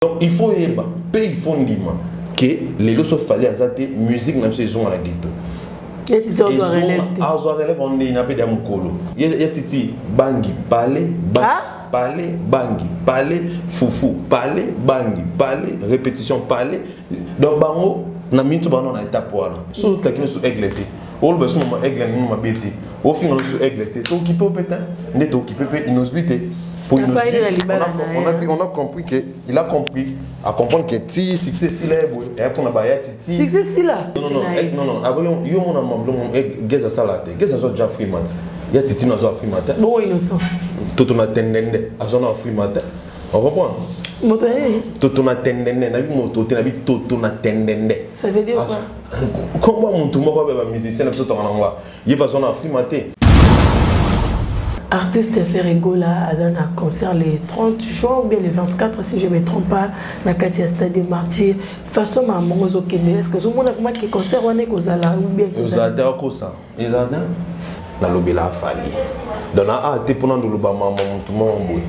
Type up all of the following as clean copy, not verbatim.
Donc il faut yeba pe il faut ndima que lelo so fallait aza te musique na biso ezonga na ghetto. Azwa relève on ndei na pe da mukolo. Ya titi bangi pale bangi ah? pale bangi pale fufu pale bangi pale répétition pale donc bango na mintu bango na étape wana. So takino so aigle te. Oloba so mama aigle nini mabe te. Ofinga so aigle te. Tokipe opeta nde tokipe pe inosbi te. Pour on, a, on, a, on a compris que il a compris à comprendre que ti succès sila ye boye eya mpona baya titi succès sila non non non non non aboyo yo mona mablongo gez asala te gez azwa ja free mat ya titi na azwa free matin bongo innocent toto na tendende azwa na free matin on comprend moto ye toto na tendende nabi moto te nabi toto na tendende ça veut dire quoi kombo motu moko abe bamusicien na biso tonga na ngwa ye bazwa na afrima te. Artiste Ferre Gola aza na concert le 30 juin ou bien le 24 si je me trompe pas na kati ya stade des Martyrs. Façon ma mongo zo kende est-ce que zo mona comment que concert wana ekozala ou bien kozala te akosa eza te nalobela afali donc na a te mpona ndoloba mama motu moko boye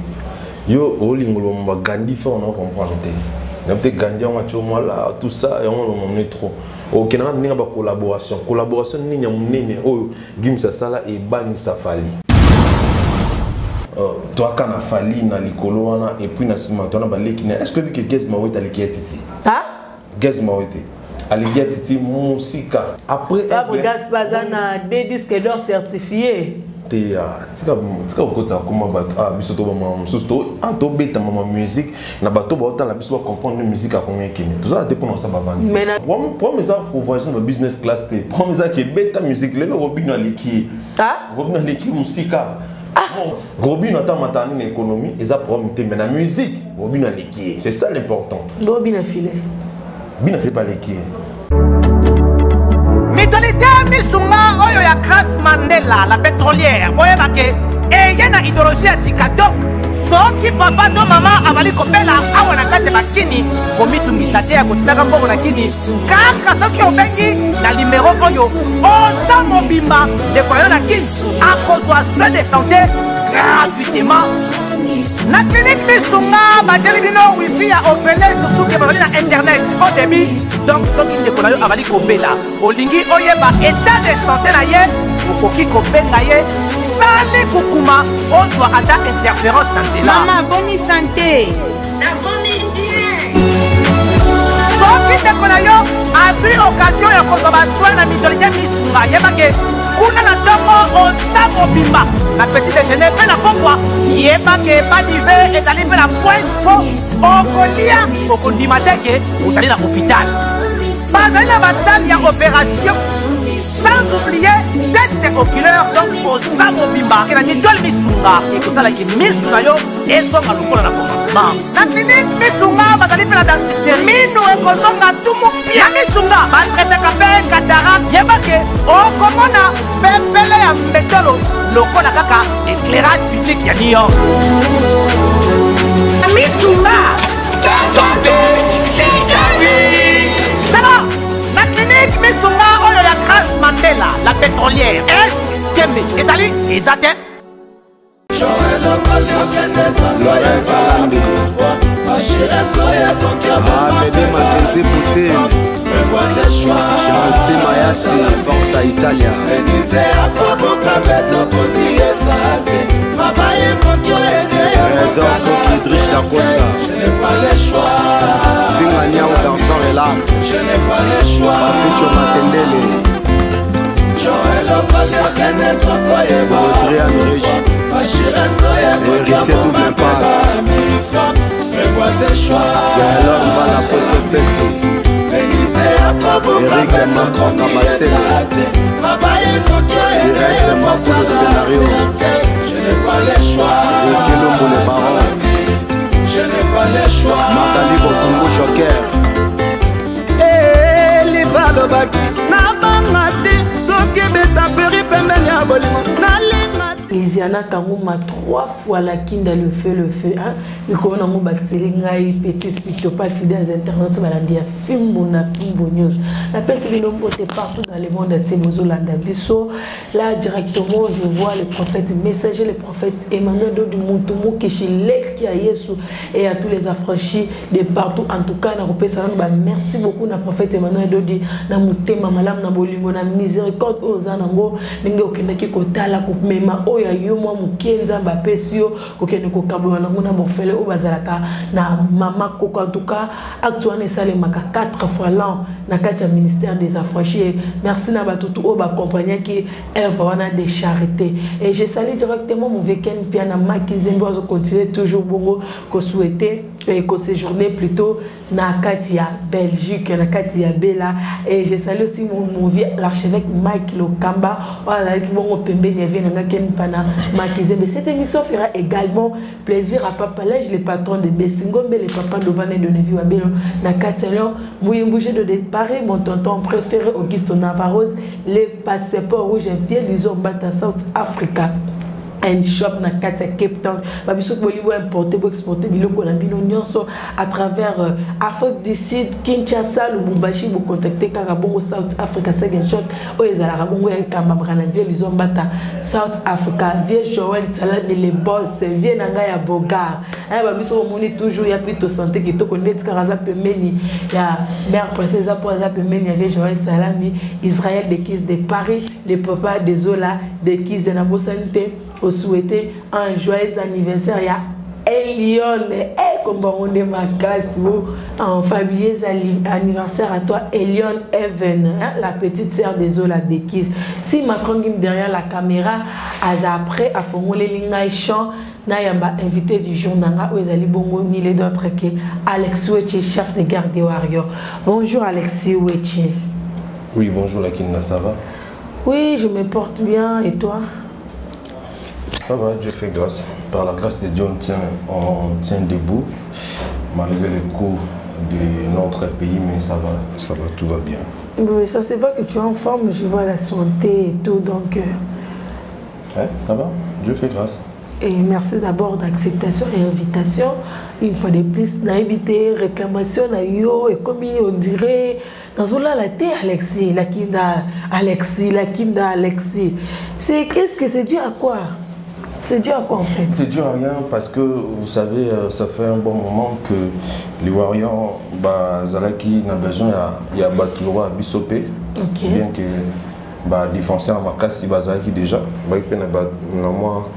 yo olingo loba bagandi fort na comprendre te nayebi te gandi yango atio mwala tout ça yango lomamne trop okendaka na ndenge ya bacollaboration collaboration nini ya monene oyo gims asala ebangisa fali euh, toaka na fali na likolo wana epuis na nsima toana baleki na est ce que oyebi ke gaz mawete aleki ya titi gaz mawete aleki ya titi mosika après Fabregas baza na deux disques d'or certifié te ah, tika tika kokotisa koma bato ah, biso to bamama mosusu ah, tobeta mama musique na bato baotala biso bacomprendre nde musique akongo ekende tozala te mpona kosala bavandi problème eza kovoyage na babusiness class te problème eza kebeta musique lelo robino aleki robino aleki mosika robino ata matala nini économie eza problème te mais na musique robino aleki ye c'est ça l'important bobina filet bina filet aleki ye. Mutualité misunga oyo ya Grace Mandela la pétrolière boyeba ke eye na idéologie ya sika donc soki papa to mama abali kobela awa na kati ya bakini komitungisa te ya kotindaka mbongo na kini kaka soki obengi na limero oyo oza mobimba ndeko na yo na kini akozwa soin de santé gratuitement na clinique misunga batieli bino wifi ya ofele surtout ke bazali na internet au débit donc soki ndeko na yo azali kobela olingi oyeba état de santé na ye okoki kobenga ye sali kukuma ozwa ata interférence na nzela mama boni sante nakomi bien soki ndeko na yo azwi occasion ya kozwa basoin na mutualité misunga yebake kuna na ntongo oza mobimba na petit déjeuner mpe na pokwa yebake badive ezali mpe na pointe mpo okolia okondima te ke ozali na hôpital bazali na basale ya opération sans oublier test oculaire donc oza mobimba ke na mitole misunga ekosalaki misu na yo ezonga lokola na commencement na clinique misunga bazali mpe na dentiste minu ekozonga tumu pia misunga batraitaka mpe cataracte yeba ke okomona pepele ya mbetolo lokola kaka éclairage public ya new york misunga tala na clinique misunga oyo ya grace mandela la pétrolière est tembe ezali eza te Amede Makenzi Poutine Jansi Mayasi Forza Italia Trésor Soki Idriss Dacosta Singa Niao Dansant Relax Patricio Matendele Audrey Amireji Héritier Double Impact Gaëlor Mbala Foto Feti Eric Macron Kabasele Irène Makolo Scénario Ricky Lumbu le Baron Magali Bokungu Joker Eliva alobaki nabanga te soki betaperi pembeni ya bolingo nalinga plaisir. Diana Kanguma trois fois la kinda le feu le feu hein likolo nango bakiseli ngai petit pitopal fidèles internautes balandi ya fimbu na fimbu news napesi bino mbote partout dans le monde entier bozolanda biso. Là directement je vois le prophète messager, le prophète Emmanuel Dodi Muntu Mukishi leki ya Yesu et à tous les affranchis de partout. En tout cas nakopesa nanu ba merci beaucoup na prophète Emmanuel Dodi na motema malamu na bolingo na miséricorde oyo oza nango ndenge okendaki kotala komema oyo ya yo mwa moke Nzambe apesi yo kokende kokabola nango na bofele oyo bazalaka na mama koko. En tout cas acte wana esalemaka 4 fois l'an na kati ya ministère des affranchis. Merci na bato tu oyo baaccompagnaki œuvre wana de charité. Et je salue directement mon Ken Piana Makizembe azo continuer toujours bongo ko souhaiter et ko séjourner plutôt na kati ya Belgique, na kati ya Bela. Et je salue aussi mon vieux l'archevêque Mike Lokamba oyo azalaki bongo pembeni ya vie na nga Ken Piana Makizembe. Cette émission fera également plaisir à Papa Lège, le patron de Bessingombe, le papa d'Ovane de Nevi Wabelo na kati ya Lyon, Mouyembouché de Paris, mon tonton préféré Auguste Navarros, le passeport rouge vieux Lison Bata South Africa and shop na kati ya Cape Town. Babiso boli bo importer bo exporter biloko na bino nyonso à travers Afrique du Sud, Kinshasa, Lubumbashi, bo contacter kaka bongo South Africa Second Shop oyo ezalaka bongo ya kambamaka na vieux Lison Bata South Africa, vieux Joël Salami le boss, vieux na ngai ya Bogar. Hein, babiso bomoni toujours ya plutôt santé kitoko ndeti kaka aza pembeni ya mère princesse aza po aza pembeni ya vieux Joël Salami, Israël de Kiss de Paris, le papa de Zola de Kiss de Nabosani te. Au souhaiter un joyeux anniversaire ya Elion. Eh, comme on est ma classe, en familier anniversaire à toi Elion Even, hein, la petite sœur de Zola de Kiss. Si Macron Gim derrière la caméra, aza après à formuler lingai chant na yamba invité du jour nanga oyo ezali bongo ni les d'autres que Alex Wetchi, chef de garde des Warriors. Bonjour Alexis Wetchi. Oui, bonjour la Kinda, ça va? Oui, je me porte bien et toi? Ça va, Dieu fait grâce. Par la grâce de Dieu, on tient debout, malgré les coups de notre pays, mais ça va, ça va, tout va bien. Oui, ça c'est vrai que tu es en forme, je vois la santé et tout, donc... Ouais, ça va, Dieu fait grâce. Et merci d'abord d'acceptation et invitation. Une fois de plus, na invité, réclamation, na yo, et comme on dirait, dans la la terre, Alexis, la Kinda, Alexis, la Kinda, Alexis. C'est, qu'est-ce que c'est dû à quoi? C'est dû à quoi en fait? C'est dû à rien parce que vous savez, ça fait un bon moment que les Warriors, bah, Zalaki n'a besoin, il y a Batouloua à Bissopé, bien que bah, défenseur Makassi Bazalaki déjà, bah, il y a moi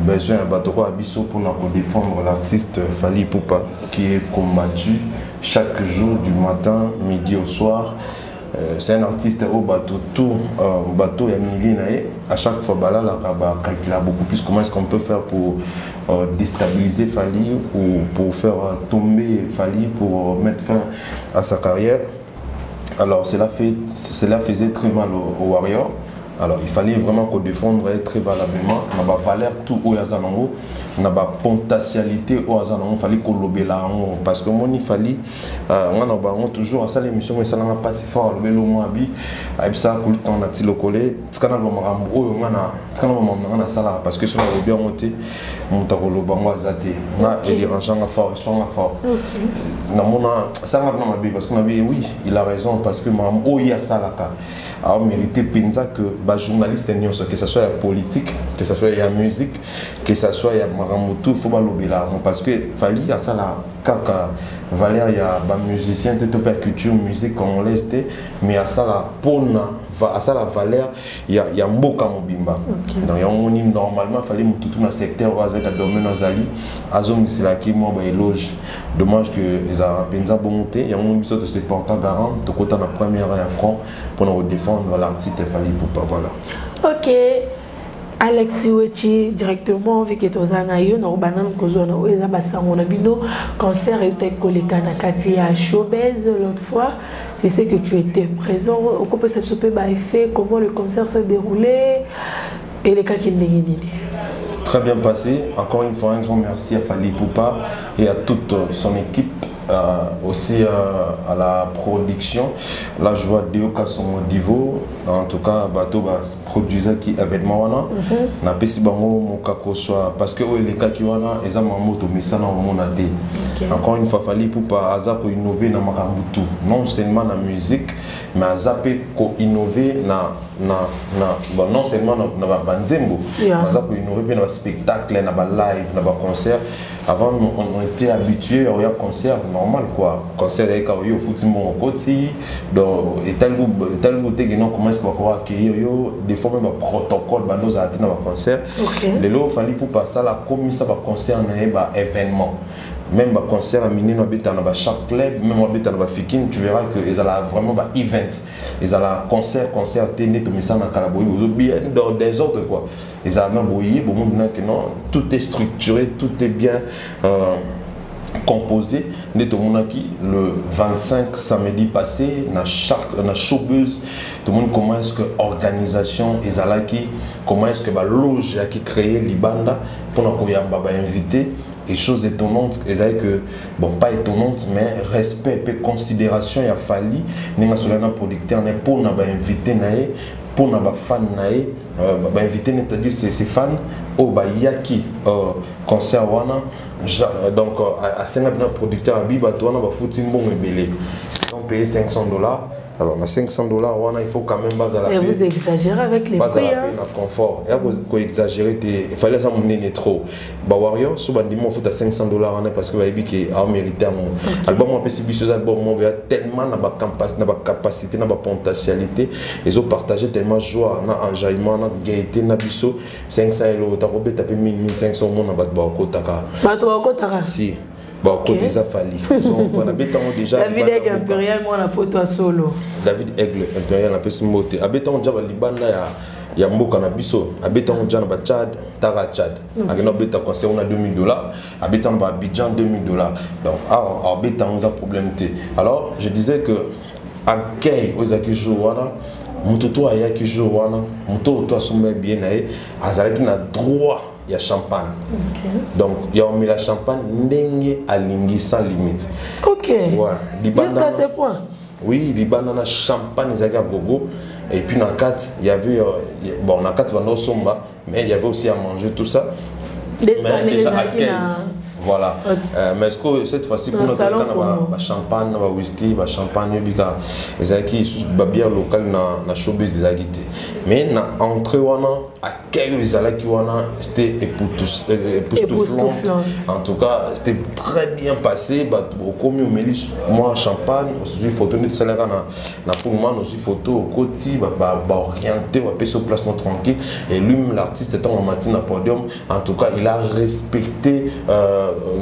besoin de Batouloua à Bissot pour nous défendre l'artiste Fally Ipupa qui est combattu chaque jour du matin, midi au soir. C'est un artiste au bateau, tout bateau et millénaire. À chaque fois, bah là, là, bah, calcule beaucoup plus comment est-ce qu'on peut faire pour déstabiliser Fally ou pour faire tomber Fally, pour mettre fin à sa carrière. Alors, cela faisait très mal aux Warriors. Alors, il fallait vraiment qu'on défende très valablement. On a valeur tout au Yazanango, on a potentialité au Yazanango, il fallait qu'on lobe là en haut. Parce que moi, il fallait, on a ba, on toujours, ça, l'émission, mais ça n'a pas si fort, le belo, moi, abi, abi, ça, tout le temps, on a dit le collet. C'est quand on a ba, on a, c'est quand on a ba, on a ça là, parce que si on a bien monté, on t'a lobe, on a zaté. On a, il est rangé, on a fort, ils sont là fort. Non, on a, ça va vraiment bien, parce qu'on a dit, oui, il a raison, parce que, moi, oh, il y a ça là, quoi. Alors, mérité Penza que bah, journaliste nyonso, que ce soit la politique, que ce soit la musique, que ce soit la Maramutu, faut pas lober là, parce que Fally a ça là, kaka valeur il y a bah, musicien, t'es top culture musique congolaise, t'es, mais à ça la pona, va à ça la valeur, il y a, il y a mboka mobimba. Donc il y a un niveau normalement fallait tout dans le secteur où azali domaine azali, azom c'est la qui moi bah éloge. Dommage que ils a Penza bonté, il y a un biso de se porter garant, de côté la première un front pour nous défendre l'artiste Fally Ipupa, voilà. OK. Alexis Wetchi directement vu que toza na yo na banane kozwa na oyo eza basango na bino concert euta koleka na kati ya Showbuzz l'autre fois. Je sais que tu étais présent. Okopesa biso pe ba effet, comment le concert s'est déroulé et les cas qui ndenge nini. Très bien passé. Encore une fois, un grand merci à Fally Ipupa et à toute son équipe. Aussi à la production, là je vois Deo Kassongo Divo, en tout cas bato ba produisaki événement wana. Napesi bango mokako soit parce que oyo elekaki wana eza mamoto misana omona te. Encore une fois, Fally Ipupa aza ko innover na makambo tout, non seulement na musique, mais aza mpe ko innover na bon, non seulement na banzembo, aza ko innover mpe na baspectacle, na balive, na baconcert. Avant, on était habitué à un concert normal quoi, concert ezalaki oyo ofuti mbongo okoti. Donc etali te non, comment est-ce que bakoka accueillir yo, des fois même baprotocole bando ozala te na baconcert. Lelo Fally Ipupa asala, akomisa baconcert na ye baévénement. Même baconcert ya minene abeta na bachaque club, même abeta na bafikine, tu verras que ezala vraiment ba-event, ezala concert concert te nde tomesana na kala boye bozobia dans des ordres quoi. Ezala na boye bomoni que non, tout est structuré, tout est bien composé. Nde tomonaki le 25, samedi passé, na chaque na Showbuzz, tomoni comment est-ce que organisation ezalaki, comment est-ce que baloge yaki créé libanda mpona koyamba bainvité. Et chose étonnante ezali que, bon, pas étonnante, mais respect mpe considération ya Fally, ndenge asolai na producteur na ye mpona bainvité na ye, mpona bafan na ye, bainvité, c'est-à-dire ses fans oyo bayaki concert wana. Donc asenga mpena producteur abi bato wana bafuti mbongo ebele, donc payer 500 $. Alors na 500 $ wana, il faut quand même bazala Et vous exagérez avec les prix, hein? Na confort ya koexagérer te. Efali aza monene trop. Bawarrior so bandimi ofuta 500 $ wana parce que bayebi ke aomérite yango. Album apesi biso eza album moko ya tellement na bacapacité, na bapotentialité, ezopartage tellement joie na enjaillement na gaieté na biso. 500 elo takobeta mpe 1500, omona bato bakotaka. Bato bakotaka. Si bakota, eza Fally, abetango déjà. David Aigle Impérial, mwana poto ya solo. David Aigle Impérial, napesi mbote. Abetango déjà balibanda ya mboka na biso, abetango déjà na bachad, taka Tchad, akenda obeta concert wana 2000 $, abetango ba Abidjan 2000 $. Donc awa abetango eza problème te. Alors je disais que accueil oyo ezalaki jour wana, moto to ayaki jour wana, moto oyo to asomba bien na ye azalaki na droit ya champagne. Donc ya omela champagne ndenge alingi, sans limite. Ouais, jusqu'à ce point? Oui, libanda na champagne ezalaki ya gogo. Et puis na kati il y avait bon, na kati bando osomba, mais il y avait aussi à manger, tout ça. Mais déjà accueil, voilà. Mais est-ce que cette fois-ci kuna toleka na bachampagne, na bawhisky, bachampagne oyebi kaka, ezalaki lisusu babière locale na Showbuzz ezalaki te. Mais na entrée wana, accueil oyo ezalaki wana, c'était époustouflante. En tout cas, c'était très bien passé. Bato okomi, omeli mwa champagne, ozwi photo nde tosalaka na Pullman, ozwi photo, okoti, baorienté, bapesi yo placement tranquille. Et lui, l'artiste, ntango amati na podium, en tout cas il a respecté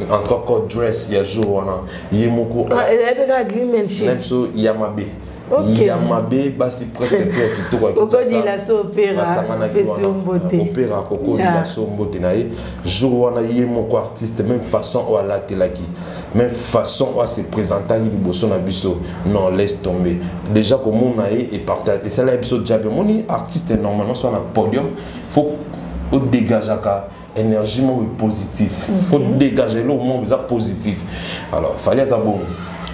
en tout cas code dress ya jour wana ye moko. Na biso ya mabe ya mabe, basi presque to ya kitoko Basanganaki. Opéra kokodila so mbote na ye jour wana, ye moko artiste, même façon oyo alatelaki, même façon oyo ase présentaki liboso na biso, non, laisse tomber. Déjà komona ye esalaki biso diabe. Omoni artiste, normalement so na podium, faut odégageaka énergie moko positif, faut dégager eloko moko eza positif. Alors Fally aza bongo.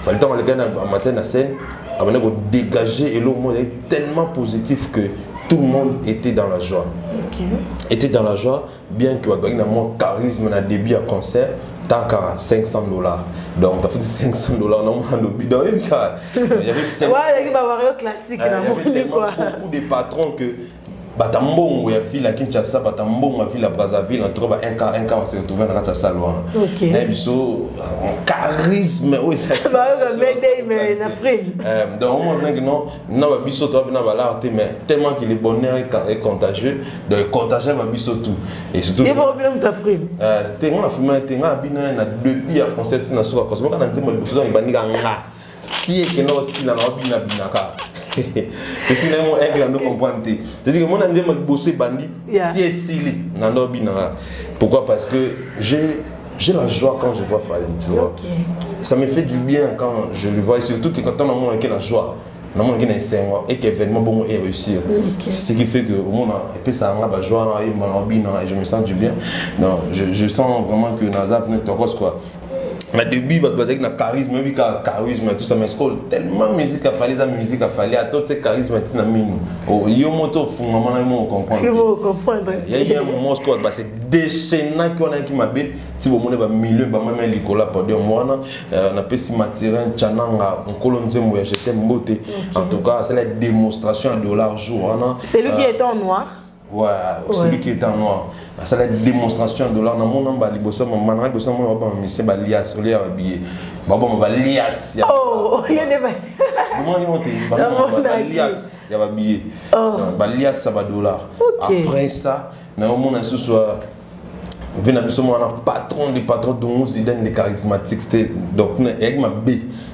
Fally, ntango alekaki na matin na scène, abandaki kodégager eloko moko ezali tellement positif que tout le monde était dans la joie, était dans la joie, bien que bato bazalaki na mwa charisme na début ya concert. Taka 500 $, donc t'as fait 500 $ na mwana lobi, donc il y avait tellement, classique. Il y avait tellement beaucoup de patrons que bata mbongo ya ville ya Kinshasa, bata mbongo ya ville ya Brazzaville, en tout cas ba 1K 1K base retrouve na kati ya salle wana. Na biso charisme oyo. Donc omona non, na babiso to na balare te, mais tellement que le bonheur est contagieux, donc contagieux babiso tout et surtout. Te, nga na filme te, nga bina na début ya concert na suka concert moko na nzembo liboso, donc ebandika nga si ekenda osila na obina binaka esi na mo aigle ando comprendre te. C'est-à-dire que mona nzembo liboso ebandi si esili na ndo obinaka. Pourquoi? Parce que j'ai la joie quand je vois Fally, tu vois. Ça me fait du bien quand je le vois, et surtout que quand on a la joie, namonaki na esengo et qu'événement bongo est réussir. Ce qui fait que omona epesaka nga bajoie na yemba na obina et je me sens du bien. Non, je sens vraiment que naza pene tokos quoi. Na début bato bazalaki na charisme, oyebi kaka charisme, tout ça, mais sikoyo tellement musique afali eza musique afali, ato te charisme ntina mino. Oh, yo moto ofungama na yo comprendre. Ya ye un moment sikoyo bato base déchaînaki wana, yaki mabe ti bomoni bamillion bamama likolo ya podium wana. Napesi Mathurin Chananga, nkolo nzembo ya Je t'aime, mbote. En tout cas, asala démonstration ya dollar jour wana. C'est lui qui est en noir. Ouais, celui qui est en noir. Asala démonstration de dollar. Namona ba liboso mama na liboso namona ba mise ba lias olia ba billet. Ba ba lias ya. Oh, ye nde ba. Namona yo te ba lias ya ba billet. Donc, ba lias ya ba dollar. Après ça, namona susu vi na biso mwana patron de patron Dungu Zidane le charismatique, c'était donc eyaki mabe.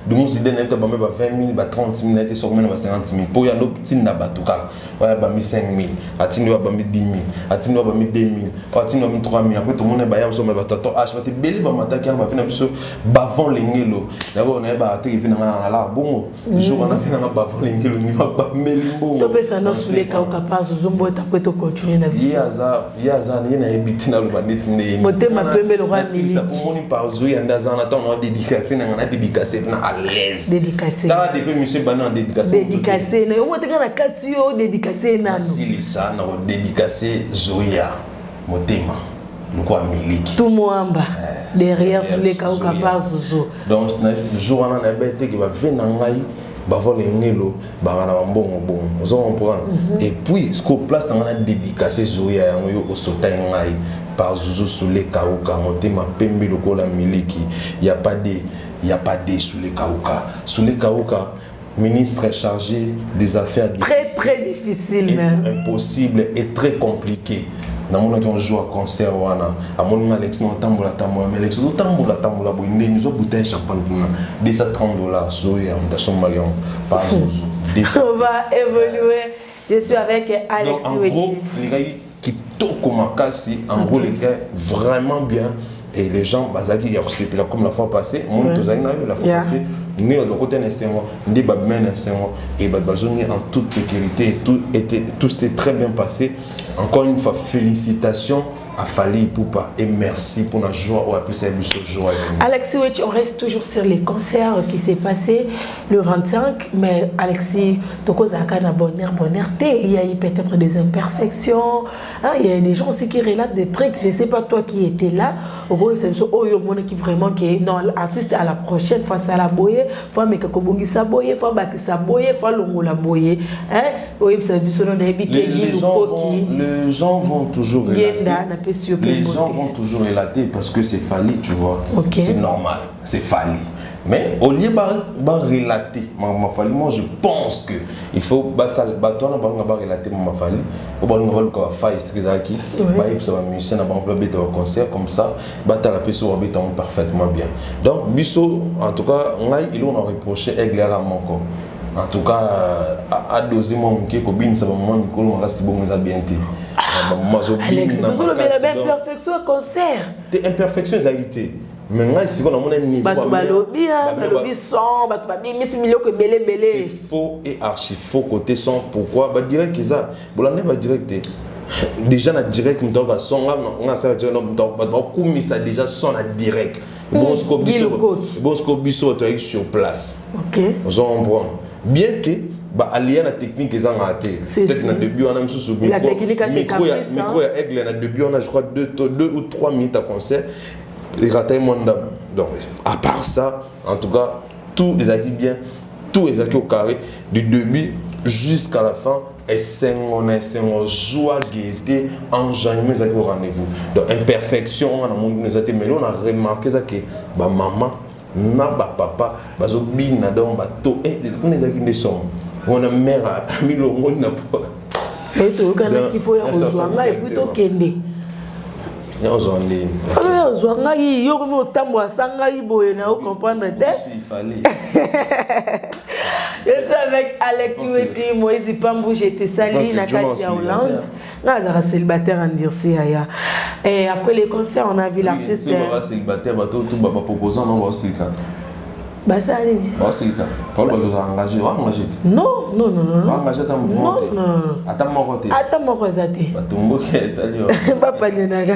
Dungu Zidane ayebita bambe ba 20 000, ba 30 000, naye te soko mena ba 50 000 mpo yando ntinda bato kaka oyo abambi 5 000, atindi oyo abambi 10 000, atindi oyo abambi 2 000, oyo atindi oyo abambi 3 000. Après tomoni baya biso bato ato h bato ebele bamataki wana bavi na biso bavon lengelo yango nayebaka te vi nanga na nalaka bongo jour wana vi nanga bavon lengelo ni babambeli mbongo. Topesa no suleka okapa zozombota po tocontinue na ye biso. Aza ye aza ye nayebi te naloba neti nde Motema pembe lokola nasilisa miliki. po moni par ya nde aza na ntango na dédicace nanga na dédicace na à l'aise. Dédicace. Tala depuis monsieur bana na dédicace. Dédicace na yango teka na kati yo, dédicace nano. Nasilisa na kodédicace Zoya motema lokola miliki. Tout mwamba derrière suleka Zoya. okapa zozo. Donc na jour wana nayebi ete ke bave na ngai bavon lengelo baka na bambongo bongo, ozo comprendre. Et puis siko place na ngai na dédicace Zoya yango yo osotai ngai par Zuzu Sule Kauka motema pembe lokola miliki, ya pas de ya pas de Sule Kauka, Sule Kauka, ministre chargé des affaires très très difficile et même. Impossible et très compliqué. Namonaki on joue à concert wana, amoni nga Alex na otambola tambola, mais Alex ozotambola tambola boye ndeni ozwa bouteille champagne kuna 230 $. Soya moto asombaki yango par Zozo. On va évoluer, je suis avec Alex Donc en Wechi. gros elekaki kitoko makasi, en gros elekaki vraiment bien et les gens bazalaki ya kosepela comme la fois passée. Moni tozalaki na yo la fois passée nde bato bakota na esengo, nde babima na esengo et bato bazongi en toute sécurité et tout s'était très bien passé. Encore une fois, félicitations à Fally Ipupa et merci pour la joie oyo apesa biso joie. Alexis Wetch, on reste toujours sur les concerts qui s'est passé le 25, mais Alexis, tokozaka na bonheur, bonheur te, il y a eu peut-être des imperfections, hein, il y a des gens aussi qui relatent des trucs, je sais pas toi qui étais là, au gros c'est oh yo mona qui vraiment qui non artiste à la prochaine fois ça la boye, fois meka kobongisa boye, fois bakisa boye, fois longola boye, hein, oyebisa biso no nayebi Les ke gens vont, les gens vont toujours relater. Yenda napesi yo mpe Les gens mbote. Vont toujours relater parce que c'est Fally, tu vois. C'est normal, c'est Fally. Mais au lieu de ba relater, Mama Fally, moi je pense que il faut ba sal ba toi na ba ba relater Mama Fally, ou ba ba luka faille ce que ça qui ba yebisa ba musicien na ba beta ba concert comme ça, ba tala pe so ba beta parfaitement bien. Donc biso en tout cas ngai il on a reproché Aigle moko. En tout cas à doser moi moke kobinisa ba mama mikolo makasi bongo eza bien te. Ba mama Alex, azobina tozolobela makasi, ba donc, imperfection ya concert. Te, imperfection ezalaki te, mais ngai sikoyo namona niveau Bato balobi ah, balobi son, bato babimisi biloko ebele C'est ebele. Faux et archi faux côté son. Pourquoi badirect eza bolande badirect te? Déjà na direct moto ayoka son nga nga asala direct, donc bato bakumisa déjà son na direct. Bon sikoyo Guy biso Lukoki. Bon sikoyo biso bato ayaki sur place, ozo comprendre bien que baalia na technique ezangaka te. Si, Peut-être si. na début wana mosusu La technique, c'est micro ya caprice, hein. micro ya Aigle na début wana, je crois 2 ou 3 minutes à concert eratai mwa ndambo. Donc à part ça, en tout cas tout ezalaki bien, tout ezalaki au carré du début jusqu'à la fin. Esengo na esengo, joie, gaieté, enjaillement ezalaki au rendez-vous. Donc imperfection wana namoni eza te, mais on a remarqué eza ke bamama na bapapa bazobina, donc bato kuna ezalaki nde somo wana mare amilongoli na po. Oyo toyokanaki fo ya kozwa ngai et puis tokende. Nyonso ndeni. Falo ya ozwa ngai, yo komi otambola sa ngai boye na ocomprendre te. Il fallait. Je suis avec Alex Tueti, Moïse Pambou, j'étais sali na kati ya Hollande. Nga azalaka célibataire endurci aya. Et après les concerts, on a vu l'artiste. Baka célibataire, bato tu baproposant no baosilika. Basala nini? Baosilika Paul, bato engagé, oengagé te? Non, non, non, non. Baengagé ata moto moko te? Non, non. Ata moko te? Ata moko eza te. Batomboki etali. Bapanyanaka.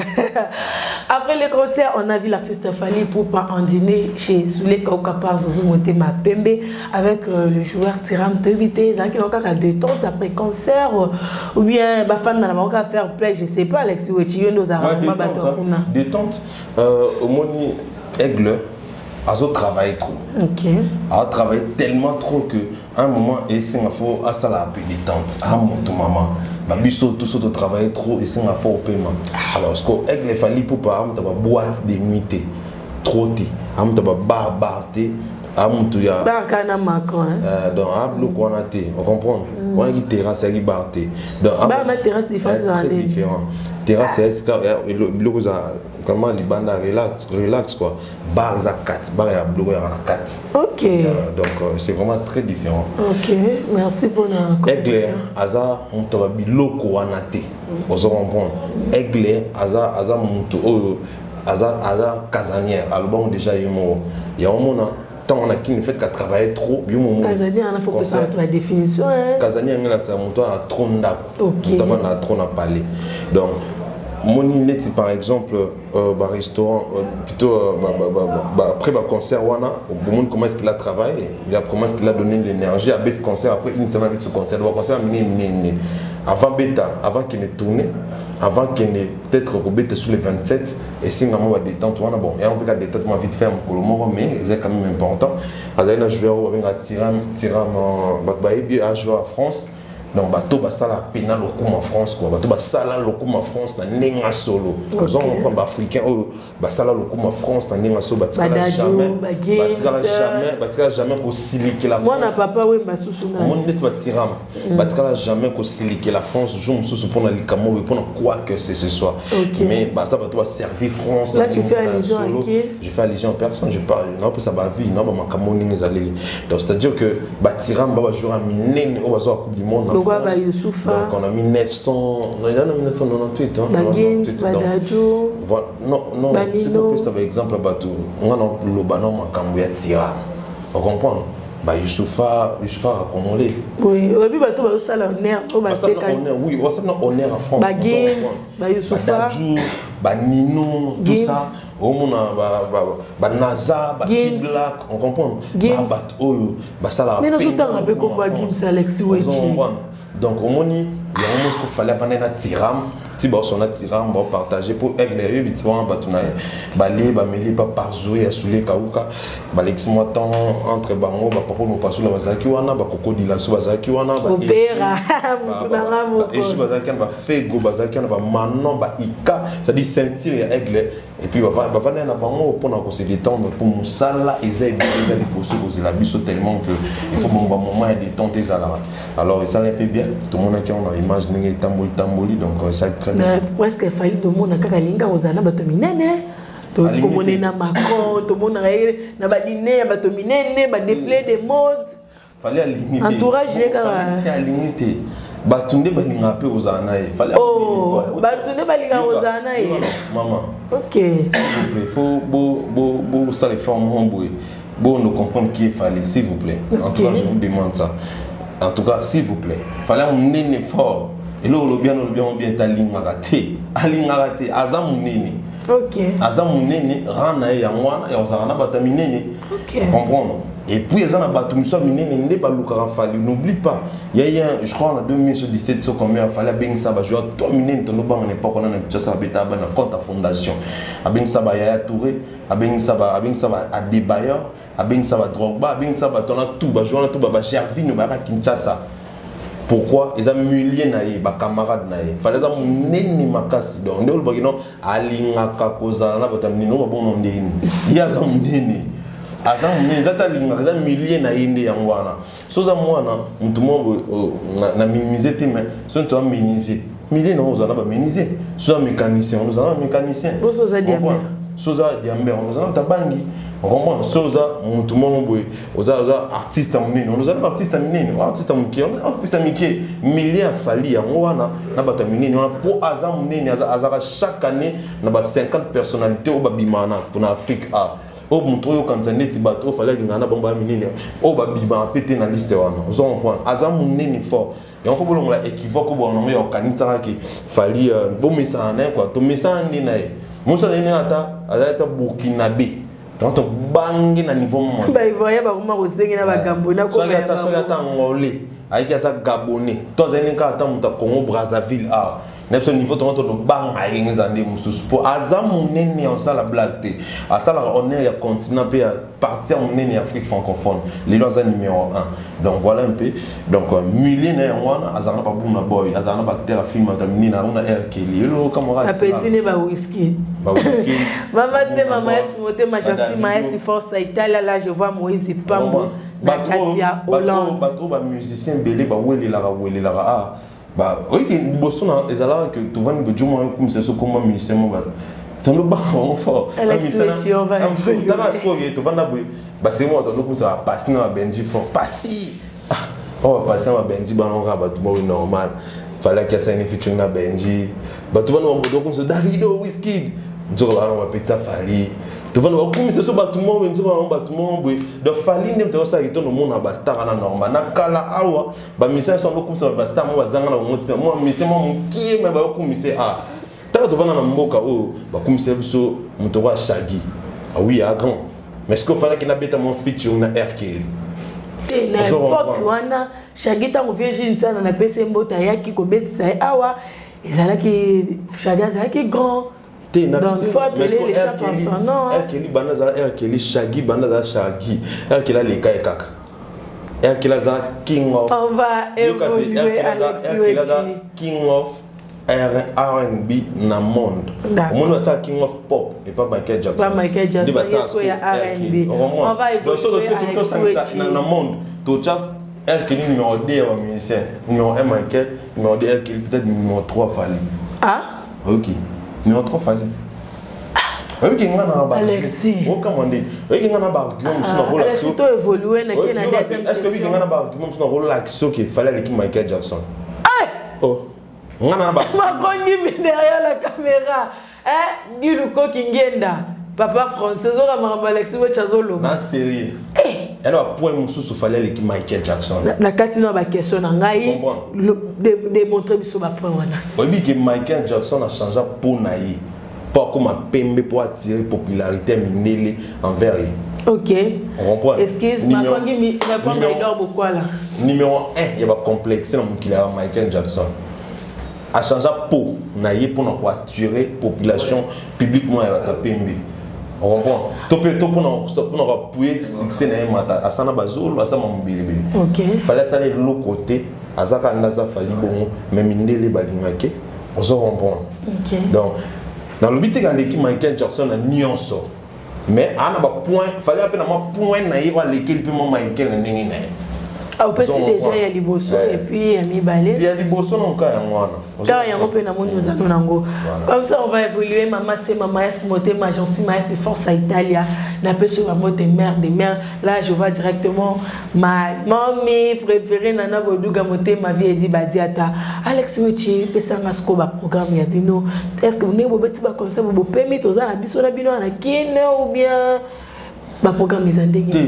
Après le concert, on a vu l'artiste Fally Ipupa en dîner chez Souley Kauka par Zouzou Motema Pembe avec le joueur Tiram Tebite. Ezalaki na kaka détente après concert ou bien bafan na bango faire play, je sais pas, Alexis Wetchi, yo nde ozalaka Ouais, vraiment bato détente, hein. kuna. Détente, omoni Aigle azo travailler trop. A travaillé tellement trop que à un moment esenga fo asala un peu détente. Ah moto mama. Ba biso tout so to travailler trop esenga fo opema. Alors ce que Aigle Fally Ipupa amuta ba boîte de nuit te, trop te, amuta ba bar bar te, amutu ya Bar kana Macron, hein. Donc a biloko wana te, on comprend. Wana ki terrasse ya ki bar te. Donc, a Bar na terrasse différence très ezala nde. différent. Terrasse ya esika, ya, biloko za vraiment libanda relax, relax quoi. Bar za 4, bar ya biloko ya na 4. Donc c'est vraiment très différent. Ok, merci pour la Aigle correction. aza moto ba biloko wana te. Ozo comprendre. Aigle aza moto oyo aza casanière. Alobang déjà yo moko. Ya omona tant on a qui ne fait qu'à travailler trop, yo momo. Casanière, il faut que ça Concert. la définition, hein. Casanière ngela c'est moto a trop ndako. Ok. Moto a trop na palais. Donc moni neti par exemple ba restaurant plutôt ba, ba, ba, ba, ba, après ba concert wana au monde comment est-ce qu'il a travaillé, il a comment est-ce qu'il a donné l'énergie à bête concert après une semaine avec ce concert, le concert mini mini mini avant bêta, avant qu'il ne tourne, avant qu'il ne peut-être au bêta sur les 27 et si vraiment ba détente wana bon, et on peut pas détente moi vite faire pour le moment mais c'est quand même important. Azali na joueur avec un tiram tiram ba ba ebi a jouer en France. Donc bato basala pena lokumu en France quoi, bato basala lokumu en France na ndenge solo. Ok. Ozo comprendre ba africain oyo basala lokumu en France na ndenge solo, batikala Ba Dadju, jamais, ba Gims. batikala jamais, batikala jamais kosilikela Mwana France. papa Wemba susu na. Omoni neti batiram, batikala jamais kosilikela France jour mosusu mpona likambo boye, mpona quoi que ce soit. Ok. Mais baza bato baservi France Là, na tu fais ndenge allusion à solo. qui? Je fais allusion en personne, je parle, non, ça va vie, non, ba makambo ndenge ezaleli. Donc c'est-à-dire que batiram ba ba joueur ya minene oyo bazwa Coupe du Monde en Pourquoi France. ba Youssoupha? Donc on a mis 900, non, il y en a 1998, hein, Ba Gims, 98, ba donc, Dadju. voilà. Non, non, Ba tu Nino. peux plus par exemple bato, on a loba non makambo ya tira. On comprend? Ba Youssoupha, Youssoupha a congolais. Oui, et puis bato ba sala honneur, o ba Ba sala teka. honneur, oui, ba sala honneur en France. Ba On s'en Gims, comprend. ba Youssoupha. Ba Dadju, ba Nino, tout Gims. ça. Omona ba ba ba Naza, ba Gims. Kid Black, on comprend? Gims. Ba bato oyo ba sala Mais nous peine autant rappel en qu'on voit France. Gims Alexis On Wetchi. comprend. Donc omoni, il y a un moment qu'il fallait vendre na tiram, ti ba sona tiram ba partager pour aigle yo biti wana bato na ye. Ba lié, ba mêlé, ba par jouer, ya soulé kauka. Ba lexi moi temps entre bango, ba papa mo pasula bazaki wana, ba koko dilaso bazaki wana, ba Opéra, Eji, mutu na nga moko. ba Eji bazaki wana, ba Fego bazaki wana, ba Manon, ba Ika, c'est-à-dire ceinture ya aigle. Et puis, ba va na bango pour na ko se détendre pour musala eza eza liboso kozela biso tellement que il faut bon moment ya détente ezala. Alors ça un peu bien, tout le monde qui on a image ndenge tamboli tamboli donc ça très bien. Mais presque Fally de monde kaka linga ozana bato minene. To Alingi komona te. na Macron, to mona na ba dîner ya bato minene, ba défilé de mode. Fally alingi te. Entourage ye kaka. Fally te alingi te. Bato nde balingaka mpe kozala na ye. Fally Oh, alingi te. bato nde balingaka Yoka, kozala na ye. yoka, non, maman. Ok. S'il vous plaît, faut bo, bo, bo, ça les formes en boue. Bon, nous comprendre qui est Fally, s'il vous plaît. En tout cas, Ok. je vous demande ça. En tout cas, s'il vous plaît. Fally monene fort. Et là, le bien, le bien, le bien, alingaka te. Alingaka te. Aza monene. Ok. Aza monene, rang na ye ya mwana, ya ozala na bato ya minene. Ok. Comprendre. Et puis, ils ont bato miso minene nde balukaka Fally. N'oublie pas, il y a eu un, je crois en 2017, so combien Fally abengisa ba joueur toi minene tono banga n'époque on a na Kinshasa abeta ba na compte à fondation. Abengisa ba Yaya Touré, abengisa ba, abengisa ba Adebayor, abengisa ba Drogba, abengisa ba tona tout ba joueur tout ba, ba Gervinho ba ka Kinshasa. Pourquoi ils ont humilié na ye, ba camarade na ye. Fallait ça monene makasi. Donc nde olobaki non, alingaka kozala na bato ya minene, oyo babongo ndenge nini. Ye aza monene. Aza monene, eza ta alingaka, eza humilié na ye nde yango wana. So oza mwana, motu moko boye, oh, na minimiser te, mais so moto aminimiser. Humilié na oyo ozala na ba minimiser. So oza mécanicien, oza na ba mécanicien. Bo so oza diamber. So oza diamber, oza na tabangi. Comprendre? So oza motu moko boye, oza artiste ya monene, oza na ba artiste ya minene, oza artiste ya moke, oza artiste ya mike. Milieu ya Fally yango wana, na bato ya minene wana, po aza monene, azaka chaque année na ba 50 personnalités oyo babimaka na Afrique A. Oyo moto oyo okanisa neti bato oyo Fally alingaka na bango ba minene, oyo babimaka pe te na liste wana. Ozo comprendre? Aza monene fort. Yango faut bolongola équivoque oyo bongo ya okanisaka ke Fally, bomesana na ye, quoi. Tomesana nde na ye. Mosu azali ndenge ata azali ata burkinabé, donc tobangi na niveau moko. Baivoirien bakoma kosengi na bagambo. Soki ata angolais ayiki, ata gabonais to azali ndenge kaka ata moto ya Congo Brazzaville awa na biso, niveau tongo tolobanga ye eza nde mosusu, mpo aza monene ya kosala blague te. Asalaka honneur ya continent mpe ya partie ya monene ya Afrique francophone. Lelo aza numéro 1. Donc voilà un peu. Donc milieu na yango wana, azalaka na babuna boy, azalaka na baacteur ya film, ata minene yango na R Kelly elo camarade. Apeti ne bawiski. Bawiski. Mama se mama esi motema jansi maesi force Italia. Là je vois Moïse Pambo na kati ya Hollande. Bato bamusicien ebele bawelelaka welelaka a oyoki liboso na ezalaka ke tovandi bojuma okumisa so koma musicien mo bato tondo banga bango fort. Taka sikoyo tovanda boye, basemo bato ndokumisa bapasi na babenji fort pasi oyo bapasi na babenji bango kaka bato boyo normal. Falaki asani featuring na Benji, bato bana babodokumisa Davido, Wizkid, nzoka bana bapetisa Fally. Tovanda bakumisa so bato moko boye, nzoka bango bato moko boye. Donc Fally nde moto akosalaki to nomona bastar wana normal. Na kala awa bamisien nyonso bandokumisa bastar mo bazanga na bango ntina mwa misien mwa mokie me bayokumisa a taka. Tovanda na mboka oyo bakumisa biso moto oyo Shaggy, ah oui, a grand, mais ce que ofandaki nabeta mwa featuring na R Kelly. Te, na époque wana Shaggy, ntango Virgin Ntsana napesi ye mbote, ayaki kobetisa ye awa, ezalaki Shaggy azalaki grand. Donc il faut appeler les chats par son nom. R Kelly banda azala R Kelly, Shaggy banda azala Shaggy, R Kelly aleka ye kaka. R Kelly aza king of On va évoluer. R Kelly aza king of R&B na monde. Omoni batia king of pop epa Michael Jackson. Pas Michael Jackson, yeso ya R&B. On va évoluer. Tosangisa na monde, totya R Kelly numéro 2 ya bamusicien, numéro 1 Michael, numéro 2 R Kelly, peut-être numéro 3 Fally. Ah. Ok, numéro 3 Fally. Oyebi nga na okamwa nde oyebi nga na baargument mosusu na kolakisa. To évolue na ke na deuxième. Est ce que oyebi nga na baargument mosusu na kolakisa oke Fally aleki Michael Jackson? Oh, nga na Makongi derrière la caméra, eh, Giluko Kingenda, papa français, ozoka makambo Alexis Wetch azoloba. Na sérieux, yana bapoint mosusu, Fally aleki Michael Jackson. Na kati na baquestion na ngai, démontre biso bapoint wana. Oyebi ke Michael Jackson achangea mpo na ye mpo akóma pembe mpo attirer popularité ya mindele envers ye. Ok. On comprend. Excuse, makongi répondre Idor Bokwala. Numéro 1 ya bacomplexe na mokili ya Michael Jackson achangea peau na ye mpona koattirer population publique moko ya bato ya pembe. On comprend? To mpe to mpona koappuyer succès na ye mata, asala bazolo, asala mobilebele. Fally asala eloko te, aza kaka nde aza Fally bongo, mais mindele balingaki. Ozo comprendre? Donc nalobi te aleki Michael Jackson na nyonso, mais aa na bapoint Fally ape na mwa point na ye oyo alekeli mpe mwa Michael na ndenge na ye. Opesi déjà ya liboso et puis ya mibale. Ya liboso na nka yango wana. Ntango yango mpe namoni ozano nango. Comme ça on va évoluer. Mama se mama yasi motema agence mayasi force à Italia, napesi oyo bamote mère de mère. Là je vois directement ma mami préférée, Nana Boduga motema vie edi badiata. Alex Wechi, pesanga siko baprogramme ya bino. Est ce que ndenge bobeti baconcert, bopemi toza na biso na bino na Kine ou bien baprogramme eza ndenge? Te,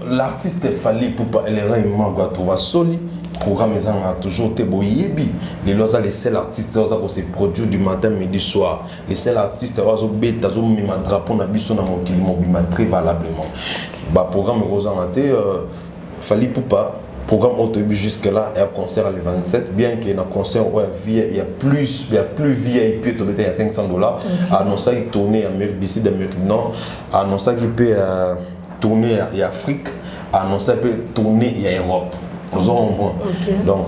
l'artiste Fally Ipupa Elera Imago atrouva soli programme ezangaka toujours te. Boyebi lelo aza le seul artiste oyo aza kose produire du matin midi soir, le seul artiste oyo azobeta, azomema drapeau na biso na mokili mobima très valablement. Baprogramme ekozanga te. Fally Ipupa, programme oyo toyebi jusque là ya concert le 27, bien que na concert oyo ya plus, ya plus VIP tobeta ya 500 $, annonçaki tournée ya Amérique d'ici d'Amérique du Nord, annonçaki mpe tournée ya Afrique, annonçaki mpe tournée ya Europe. Ozo comprendre? Donc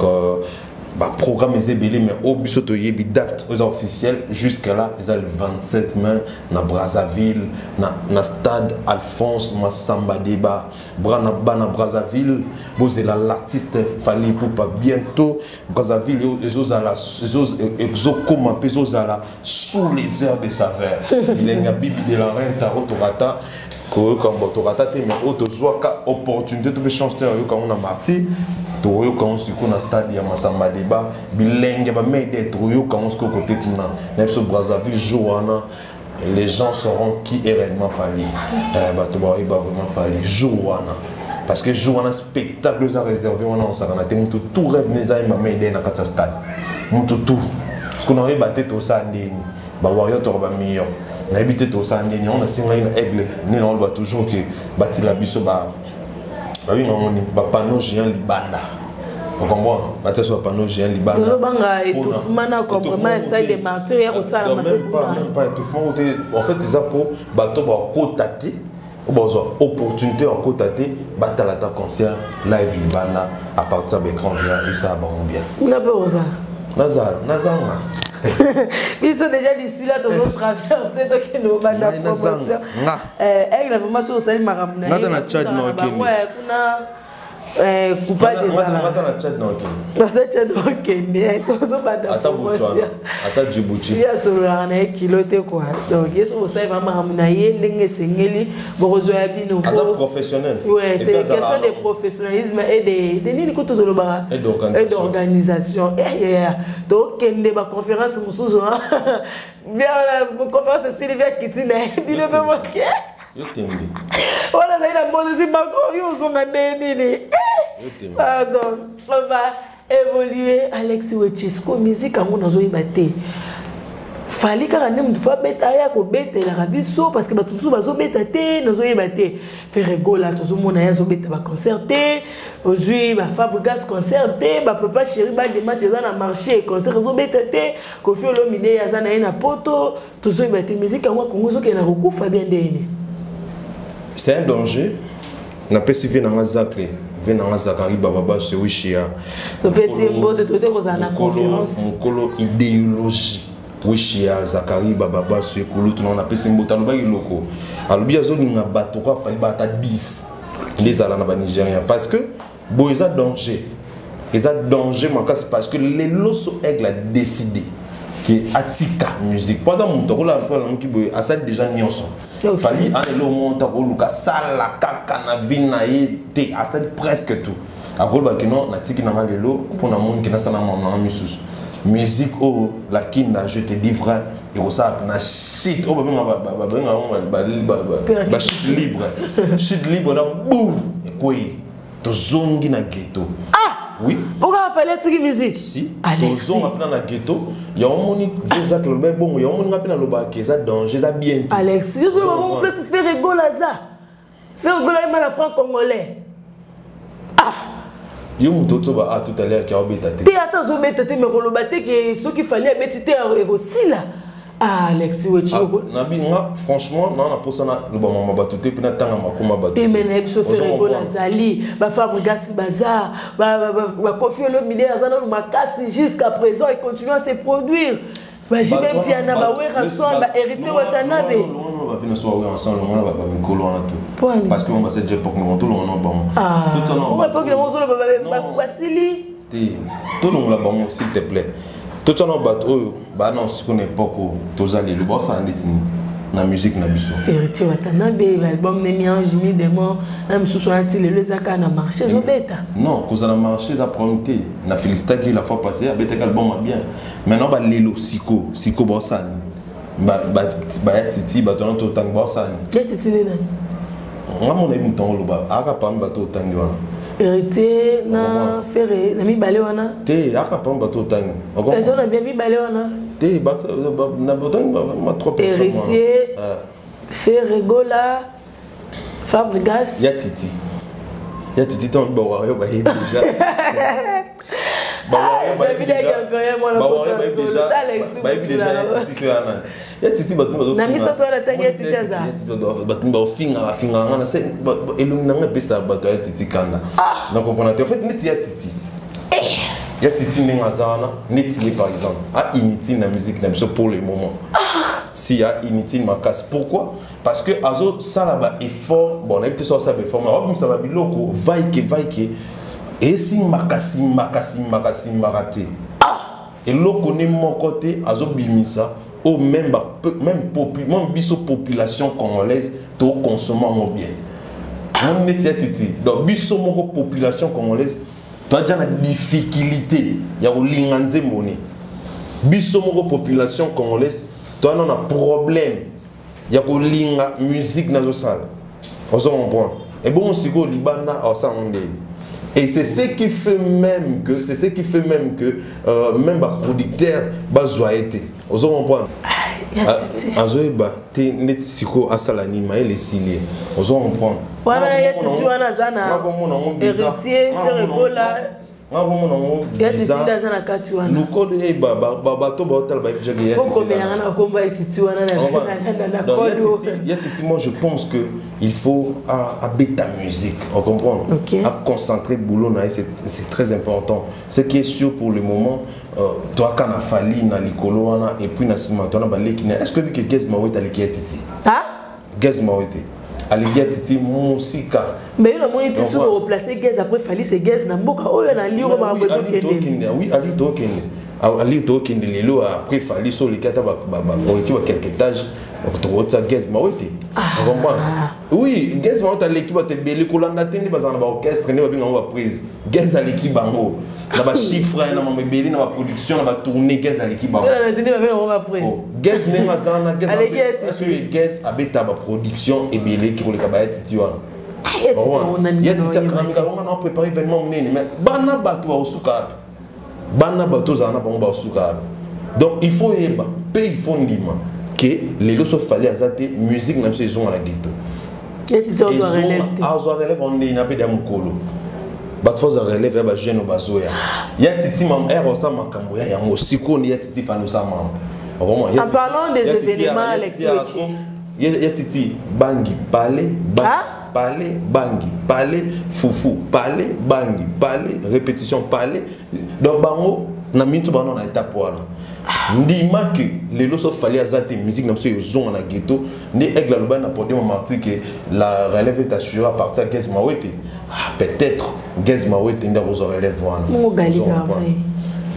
baprogramme eza ebele, mais oyo biso toyebi date oyo eza officielle jusque là eza le 27 mai na Brazzaville, na stade Alphonse Massamba Deba. Bana bana Brazzaville, bozela l'artiste Fally Ipupa bientôt. Brazzaville ezozala, ezokoma mpe ezozala sous les airs de saveur bilenge ya Bibi de la Reine Taro. Tokata koyoka mbo tokata te, mais oyo tozwaka opportunité to mpe chance te oyoka yango na martyr, tokoyoka yango sikoyo na stade ya Masamba Deba. Bilenge bamede, tokoyoka yango sikoyo kote kuna na biso Brazzaville. Jour wana les gens sauront qui est réellement Fally. Bato baoyeba vraiment Fally jour wana, parce que jour wana spectacle eza réservé wana osakana te. Motu tout rêve na eza yemba mede na kati ya stade, motu tout parce que naoyeba te tosala ndeni bawarrior toko bamillion. Nayebi te tosala ndeni yango. Nasengaki na Aigle nde naoloba toujours ke batila biso ba babenga yango nini, bapanneau géant libanda. Ocomprendre, batia so bapanneau géant libanda. Tozobanga étouffement na encombrement ya Stade de Martyr ya kosalama. Même pas, même pas étouffement te. En fait, eza mpo bato bakota te, oyo bazwa opportunité ya kokota te, batala ata concert live libanda à partir ya baécran géant, esala bango bien. Kuna mpe ozala? Nazala, nazanga. Biso déjà d'ici là tozotraverse, tokende kobanda promotion. Aigle, vraiment, soki osali makambo na ye na Tchad na okende. Kuna coupage. Ezalata na Tchad na okende. Ata Tchad okende, tozobanda. Ata Botswana, ata Djibouti. Ye asololaka na ye kilo te quoi. Donc ye soki osali vraiment makambo na ye ndenge esengeli, bokozwa ya bino. Aza professionnel. Ouais, c'est une question de professionnalisme et de nini kutu tolobaka? Et d'organisation. Et d'organisation. Tokende baconférence mosusu bien, conférence esili, via kiti na ye, bino mpe moke. Yo tembe. Wana azali na mozesi bako, yo ozonga nde nini? Pardon, on va évoluer. Alex Wechisco, musique yango nazoyeba te. Fally kaka nde motu fo abeta, aya kobetelaka biso, parce que bato mosusu bazobeta te. Nazoyeba te. Ferre Gola, tozomona ye azobeta baconcert te. Ozwi baFabregas, concert te. Bapapa Chéri, bade match eza na marché, concert ezobeta te. Koffi Olomide ye aza na ye na Poto. Tozoyeba te, musique yango ya Kongo ezokende na kokufa bien ndeni. C'est un danger. Napesi vie nanga Zacle, vie nanga Zakari Bababa Sewishia. Topesi ye mbote, tote kozala na conférence. Mokolo idéologie Wishia Zakari Bababa so ekulutu na napesi mbote. Alobaki eloko, alobi azolinga bato ko afali baata 10 nde ezala na banigérien, parce que boye eza danger, eza danger makasi, parce que lelo so Aigle a décidé ke atika musique, po aza moto akola mpo alamuki boye, asali déjà nyonso. Fally ana eloko moko ta koluka asala kaka na vie na ye te, asali presque tout. Akolobaki non, natiki nanga lelo mpo namoni ke nasala mama nanga misusu. Musique oyo Lakinda, je te dis vrai, ekosala mpena shit oyo babenga yango bachute libre, chute libre na boum, ekwei, tozongi na ghetto. Ah oui. Pourquoi Fally atiki musique? Si, tozonga mpena na ghetto. Yango moni eza toloba ebongo, yango moni nga mpe nalobaka eza danger, eza bien te. Alex, yo solo bango place. Ferre Gola aza, Ferre Gola yema na franc congolais. Ah. Yo moto otsoba a tout à l'heure ke aobeta te. Te, ata azobeta te, me koloba te ke soki Fally abeti te, ekosila. Ah, Alex Wechi. Nabi nga franchement na posa na loba mama bato te, mpe natanga makoma bato. Te, me nayebi so Ferre Gola azali, baFabregas baza, baKoffi Olomide aza nanu makasi jusqu'à présent, il continue à se produire, baJB Mpiana, baWerrason, baHéritier Watanabe. Bafina so bawe ensemble wana, bamikolo wana te, parce que bango basali époque nango, tolonga na bango. Époque nango ozoloba basili. Te, tolongola bango s'il te plaît. Totya na bato oyo baa na sikoyo na époque oyo toza lelo, baosala ndeti nini na musique na biso? Héritier Watanabe, album ne mi-ange mi-démon na mosusu wana, ti lelo eza kaka na marché, ezobeta. Non, kozala marché eza problème te. Na félicitaki la fois passée, abetaki album ya bien. Maintenant balelo siko siko baosala nini? Baya titi, bato wana totangi baosala nini? Ya titi nde nani? Nga mona yebi moto yango oloba aka parmi bato otangi wana. Héritier na Ferre na mibale wana. Te, aka parmi bato otangi. Eza na bien mibale wana. Te, na otangi ma trois personnes. Héritier, Ferre Gola, Fabregas. Ya titi, ya titi ntango bawario bayebi déjà, bayebi déjà ya titi so ya nani, ya titi bato. Na misato wana ntangi ya titi aza. Bato baofingaka fingaka nga na se elongi nanga, epesaka bato ya titi kanda na comprendre te. En fait, neti ya titi, ya titi ndenge aza wana, neti ye par exemple a inutile na musique na biso pour le moment. Si ya inutile makasi, pourquoi? Parce que azosala ba effort, bon, nayebi te so asala ba effort, mais aobimisa babiloko vaike vaike, esimbaka simbaka simbaka simbaka te. Eloko ne moko te azobimisa oyo même même biso population congolaise tokonsoma yango bien. Moni neti ya titi, donc biso moko population congolaise toaja na difficulté ya kolinga nzembo ne. Biso moko population congolaise toana na problème ya kolinga musique nazosala, ozo comprendre? Ebongo sikoyo libanda aosala ngo ndeni? Et c'est ce qui fait même que même baproducteur bazwa ye te, ozo comprendre? Azoyeba te ndeti sikoyo asala nini, mayele esili ye, ozo comprendre. Wana ye Titi wana aza na Héritier Ferre Gola. Nga komona yango Ya Titi nde aza na kati wana. Lukode eyeba bato baotala bayebi jake ya Okomelanga na kombo ya Titi wana na code. Ya Titi, moi je pense que il faut abeta musique, on comprend, okay. À concentrer boulot na ye, c'est très important. Ce qui est sûr pour le moment, toaka na Fally na likolo wana, et puis na nsima toana baleki na. Est ce que oyebi ke Gaz Mawete aleki ya Titi? Ah? Gaz Mawete aleki ya Titi mosika. Mais yo namoni ti soki okoplace Gaz après Fally, c'est Gaz na mboka oyo na liro makambo ezokende. Oui, ali tokende, ali tokende lelo après Fally. So oleki ata oleki ba quelque étage, tokotia Gaz Mawete, comprendre. Oui, Gaz Mawete aleki bato ebele. Kolanda te nde bazala na baorchestre, nde babenga bango baprise. Gaz aleki bango na bachiffre, na mama ebele, na baproduction, na batournée. Gaz aleki bango. Gaz ndenge azala na Gaz, abeta baproduction ebele koleka baya Titi wana. Ya Titi akaramika bango na préparé événement monene, mais bana bato bakosuka wapi? Bana bato ozala na bango bakosuka wapi? Donc il faut yeba mpe il faut ndima ke lelo so Fally aza te, musique na biso ezonga na ghetto. Azwa relève ndeni na mpe ya mokolo. Bato fo azwa relève ya bajeune oyo bazoya. Ya Titi ere osala makambo ya yango sikoyo nde ya Titi fani osala mambo. En parlant des événements, Alex. Ya Titi bangi pale pale bangi pale fufu pale bangi pale répétition pale. Donc bango na mintu bango na étape wana. Ndima ke lelo so Fally aza te, musique na biso ezonga na ghetto. Nde Aigle aloba na podium martyr ke la relève est assurée à partir ya Gaz Mawete. Ah, peut-être Gaz Mawete nde akozwa relève wana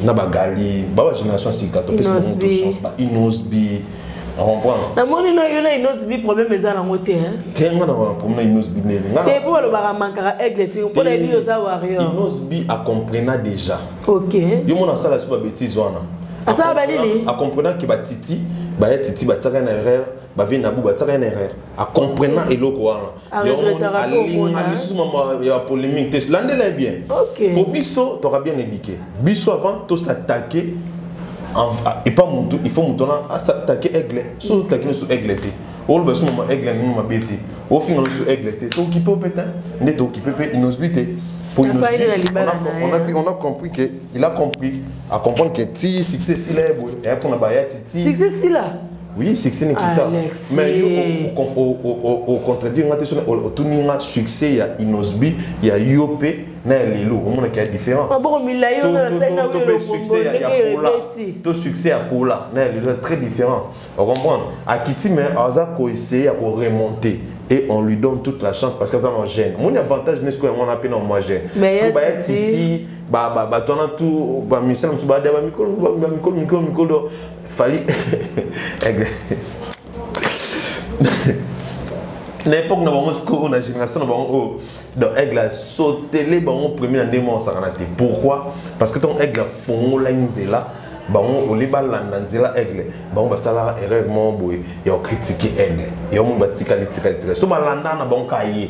na bagali ba bagénération sika. Topesi bango to chance, ba Innoss'B, comprendre. Namoni na yo na Innoss'B, problème eza nango te. Te, nga na problème na Innoss'B ndeni? Te, mpo balobaka mankaka Aigle te, mpo na yebi oza warrior. Innoss'B acomprena déjà. Yo mona asala so babétise wana. Asala banini? Acomprena ke batiti baya Titi batiaka na erreur, bavie na bu batiaka na erreur. Acomprena eloko wana, alinga lisusu mama ya polémique te. Landela ye bien. Po biso toka bien éduqué. Biso avant tos'attaquer epa mutu, il faut mutu wana as'attaquer Aigle. So otake no so Aigle te, oloba so mama Aigle nino mabe te, ofinga no so Aigle te, tokipe ope te nde tokipe mpe Innoss'B te. Pour on a compris que il a compris à comprendre que ti succès sila ye boye eya mpona baya Titi. Succès sila. Oui, succès Nikita. Mais yo ocontredire nga te. So otuni nga succès ya Innoss'B ya yo mpe na ya lelo, omonaki ya différent. Succès ya Pola to succès ya Pola na ya lelo, très différent, ocomprendre. Akiti, mais aza koessayer ya koremonter et on lui donne toute la chance parce que aza na jeune. Omoni avantage nesko yango wana mpe na mwa jeune. So baya Titi, bato wana tu bamisala mosusu badia bamikolo bamikolo mikolo mikolo. Fally, Aigle na époque na bango sikoyo, na génération na bango oyo, donc Aigle asotele bango premier na ndenge moko osakana te. Pourquoi? Parce que ntango Aigle afongolaki nzela, bango olie balanda nzela Aigle, bango basalaka erreur moko boye ya kocritiquer Aigle. Yango moni batikali tikali tikali. So balanda na bango ka ye,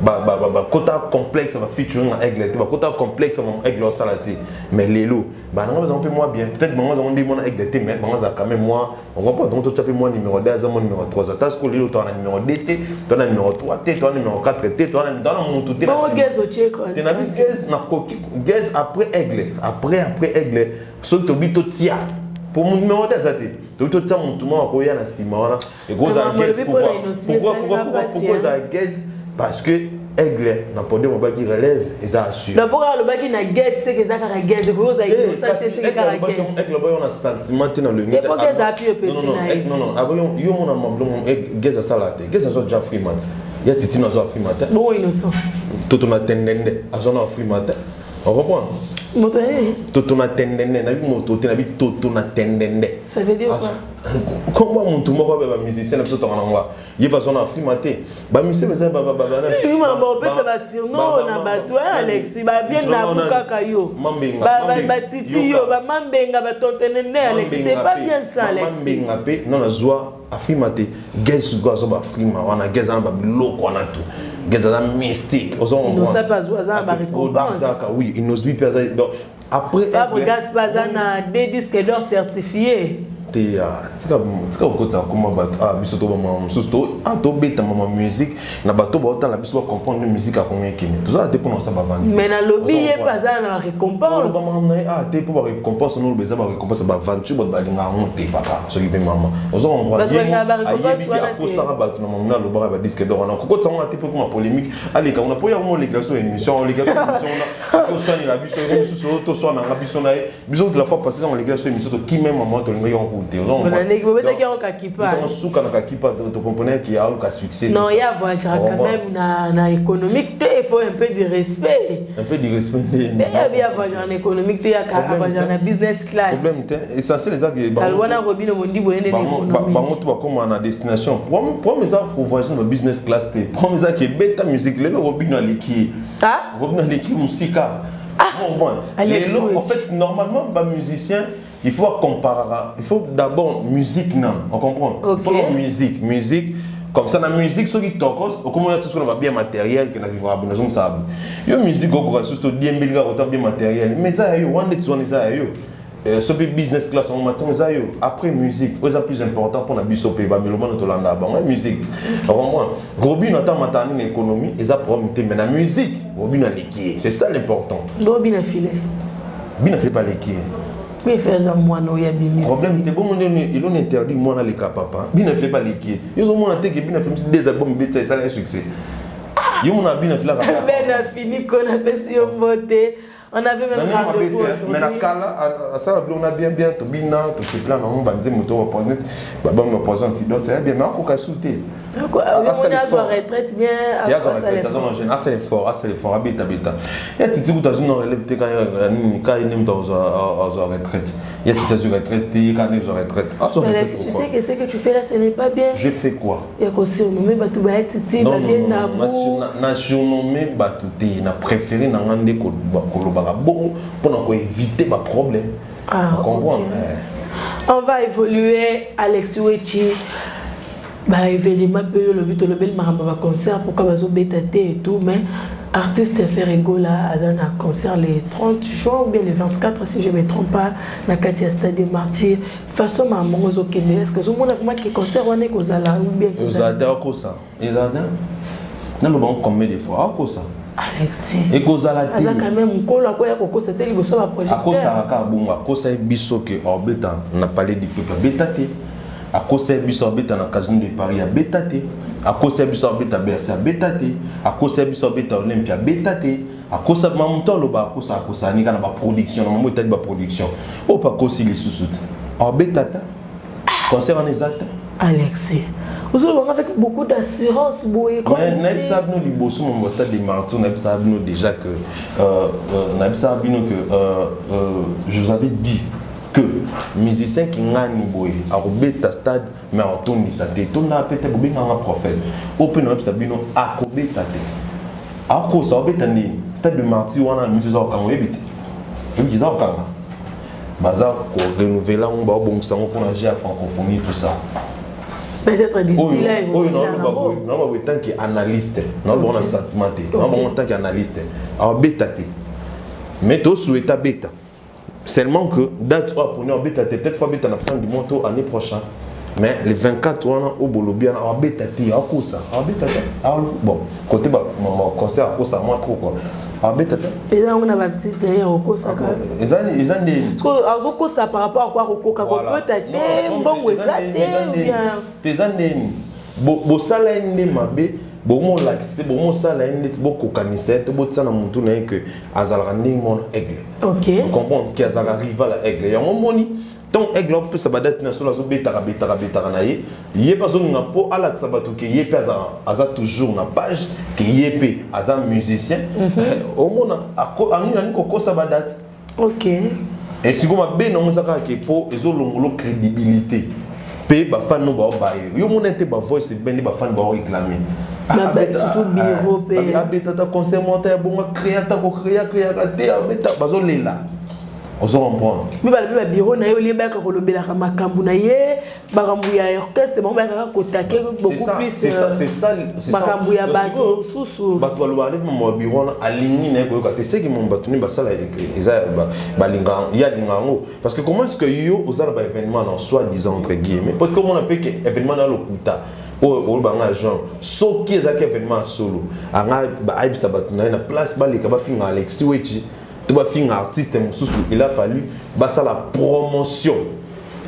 bakota complexe bafeaturing na Aigle te, bakota complexe Aigle osala te. Mais lelo bananga bazango mpe mwa bien, peut-être bango azango nde mwana Aigle te, mais bango azalaka quand même mwa, on comprend. Donc totia mpe mwa numéro 2, aza mwa numéro 3. Ata sikoyo lelo toa na numéro 2 te, toa na numéro 3 te, toa na numéro 4 te, toa na mutu te. Te na bi Gaz nakoki Gaz après Aigle, après Aigle. Soki tobi totia po numéro 2 aza te, tobi totia mutu moko akoya na nsima wana, ekozala Gaz. Pourquoi ezala Gaz? Parce que Aigle na podium obaki relève eza assure. Donc mpoka alobaki na Gaz, seke eza kaka Gaz, ekoki ozala inosa te, seke kaka Gaz. Aigle aboyi na sentiment te na longi te, eza pio petit na ye. Non, non, aboyi yo mona mablongo. Gaz asala te. Gaz azwa ja free mat ya Titi na azwa free mat. Bongo Innocent? Toto na tendende azwa na free mat, on comprend. Moto ye? Toto na tendende, nabi moto te, nabi toto na tendende. Ça veut dire quoi? Komba motu moko abe bamusicien na biso tonga nango ye bazwa na afrima te, bamusicien baza. Opesa basurnom na bato, Alexi. Bavie nabu kaka yo, batiti yo, bamambenga batontenende. Alexi, c'est pas bien ça, Alexi. Mambenga mpe non, nazwa afrima te. Gaz sikoyo azwa bafrima wana. Gaz aza na babiloko wana tu, Gaz aza mystique. Inosa mpe aza na barécompense. Oui, Innoss'B mpe aza. Donc après Fabregas mpe aza na deux disques d'or certifié. te. Tika kokotisa koma bato biso to bamama mosusu tobeta mama musique na bato baotala biso bacomprendre musique akongo ekende. Tozala te mpona kosala bavandi. Mais nalobi ye mpe aza na récompense. Bamama na ye te mpo barécompense noloba eza barécompense ya baventure, bato balingaka yango te papa. Soki mpe mama ozo comprendre, ayebiki akosaka bato na mama alobaka badisque d'or wana, kokotisa yango te mpo ekoma polémique. Aleka kuna mpo yango olekela biso émission, olekela biso émission kuna, oswanela biso mosusu, toswananga biso na ye. Biso la fois passée, ntango olekela biso émission, tokime mama, tolingaki yango te. Bobetaki yango kakipa. Suka na kakipa, tocomprenait que aluka succès. Non, ye avoyagera quand même na économique te, il faut un peu de respect. Un peu de respect. Te, yabi avoyagera na économique te, avoyagera na business class. Problème te, essentiel eza que wana Robino Mondi boye nde économique. Bango to bakóma na destination. Problème eza kovoyage na business class te, problème eza que beta musique. Lelo Robino aleki, Robino aleki mosika. Bon, lelo en fait, normalement bamusicien, il faut comparer, il faut d'abord musique, non, on comprend. Okay. Il faut musique, musique comme ça, la musique soki tokos okomo ya tsiko na bien matériel que na vivre abona zong sabu. Yo musique okoka susto diembeli ka kota bien matériel, mais ça yo wande tso ça yo. So pe business class on matin ça yo. Après musique, oza plus important pour na biso pe ba mélomane to landa ba musique. Comprends? Robin ata matani na économie, eza problème te, mais na musique, Robin a liqué. C'est ça l'important. Robin a filé. Bina fait pas liqué. Mais faire un moine au yabimi. Problème te bon monde il on interdit moi les cas papa. Bina fait pas liqué. Yo zo mona te que bina fait des albums bêta ça un succès. Yo mona bina fait la Ben a fini qu'on a fait si on beauté. On avait même rendez-vous aujourd'hui. Mais la kala ça on a bien bien to bina to se plan on va dire moto va prendre ba ba me poison antidote bien mais akoka sauter. On a retraite bien. Ya zo retraite zo jeune, assez fort, assez fort abeta beta. Ya titi kuta zo non relève te ka ni ka ni mto zo retraite. Ya titi zo retraite ka ni zo retraite. Ah zo retraite. Tu sais que ce que tu fais là ce n'est pas bien. Je fais quoi? Ya ko surnommer bato ba titi ba vient na na surnommer bato te na préféré na ngande ko kolobaka bongo pour na ko éviter ba problème. Ah, comprendre. On va évoluer Alex Wetchi. Bah événement peu le but le bel maramba ba concert pourquoi bazo beta te et tout, mais artiste Ferre Gola aza na concert le 30 juin ou bien le 24 si je me trompe pas na kati ya stade des Martyrs. Façon ma mongo zo kende, est-ce que zo mona vraiment que concert wana ko zala ou bien ko zala ko ça ezada na lo bon combien de fois ko ça Alexis et ko zala te aza quand même nkolo akoya kokosa te liboso ba projecteur akosa ka bongo akosa biso ke orbeta na palais du peuple beta te. A cause biso beta na casino de Paris a beta te, a cause biso beta Bercy a beta te, a cause biso beta Olympia beta te, a cause mamuto lo ba cause a cause ni kana ba production na mamu etali ba production. O pa cause les sous-sous. A beta ta. Concert en exact. Alexis, vous avez avec beaucoup d'assurance boy comme mais na bino liboso mon stade des Martyrs na bisa bino déjà que na bisa bino que je vous avais dit que musicien qui ngani boy a robeta stade mais a tourne sa tête on a peut-être bobenga un prophète open up sabino a kobeta te a ko sa obeta ni stade de Martyrs wana musicien o kango ebiti ebi za okanga baza ko renouveler on ba bongisa ngo pona jeu francophonie tout ça peut-être d'ici là oh non non non non tant que analyste non bon sentiment te non bon tant qu'analyste a obeta te mais to souhaita beta. Seulement que date pour nous peut-être fois beta na fin du mois année prochaine, mais les 24 wana au bolobia na beta ti a ko ça a beta ta bon côté ba mon concert a ko ça moi trop quoi a beta ta et là on a ba petite derrière au ko ça eza ndi parce que azo ko ça par rapport à quoi ko ko ko ta te mbongo eza te ou bien te ndeni bo sala nde mabe bo mo lakise bo mo sala nde bo kokanisa te bo tsana mutu na que azalaka ndenge mona aigle. OK. On comprend qu'il y a un rival à aigle. Il y a un moment tant aigle on peut se battre na solo zo betaka betaka betaka na ye. Yé pas zo ngapo ala sabato ke yé pe aza toujours na page ke yé pe aza musicien. Au mona ani ko ko sabadat. OK. Et si ko mabe non zaka ke po ezo longolo crédibilité. Pe ba fan no ba ba yo mona te ba voice ben ba fan ba réclamer. Surtout bureau pe abeta ta concert monta ya bonga créa ta ko créa créa te abeta bazo lela. Ozo comprendre? Mi balobi ba bureau na ye olie bayaka kolobelaka makambo na ye, makambo ya orchestre, bango bayaka kotake beaucoup plus. C'est ça, c'est ça, c'est ça. Makambo ya bato mosusu. Bato balobaka nde mama bureau wana alingi na ye koyoka te. Seki mama bato nde basala eza balinga ye alinga yango. Parce que comment est-ce que yo oza na ba événement na soi disant entre guillemets? Parce que omona mpe ke événement na lokuta oyo olobanga genre soki ezalaki événement ya solo anga ayebisa bato na ye na place baleka bafinga Alexis Wetchi to bafinga artiste mosusu. Il a fallu basala promotion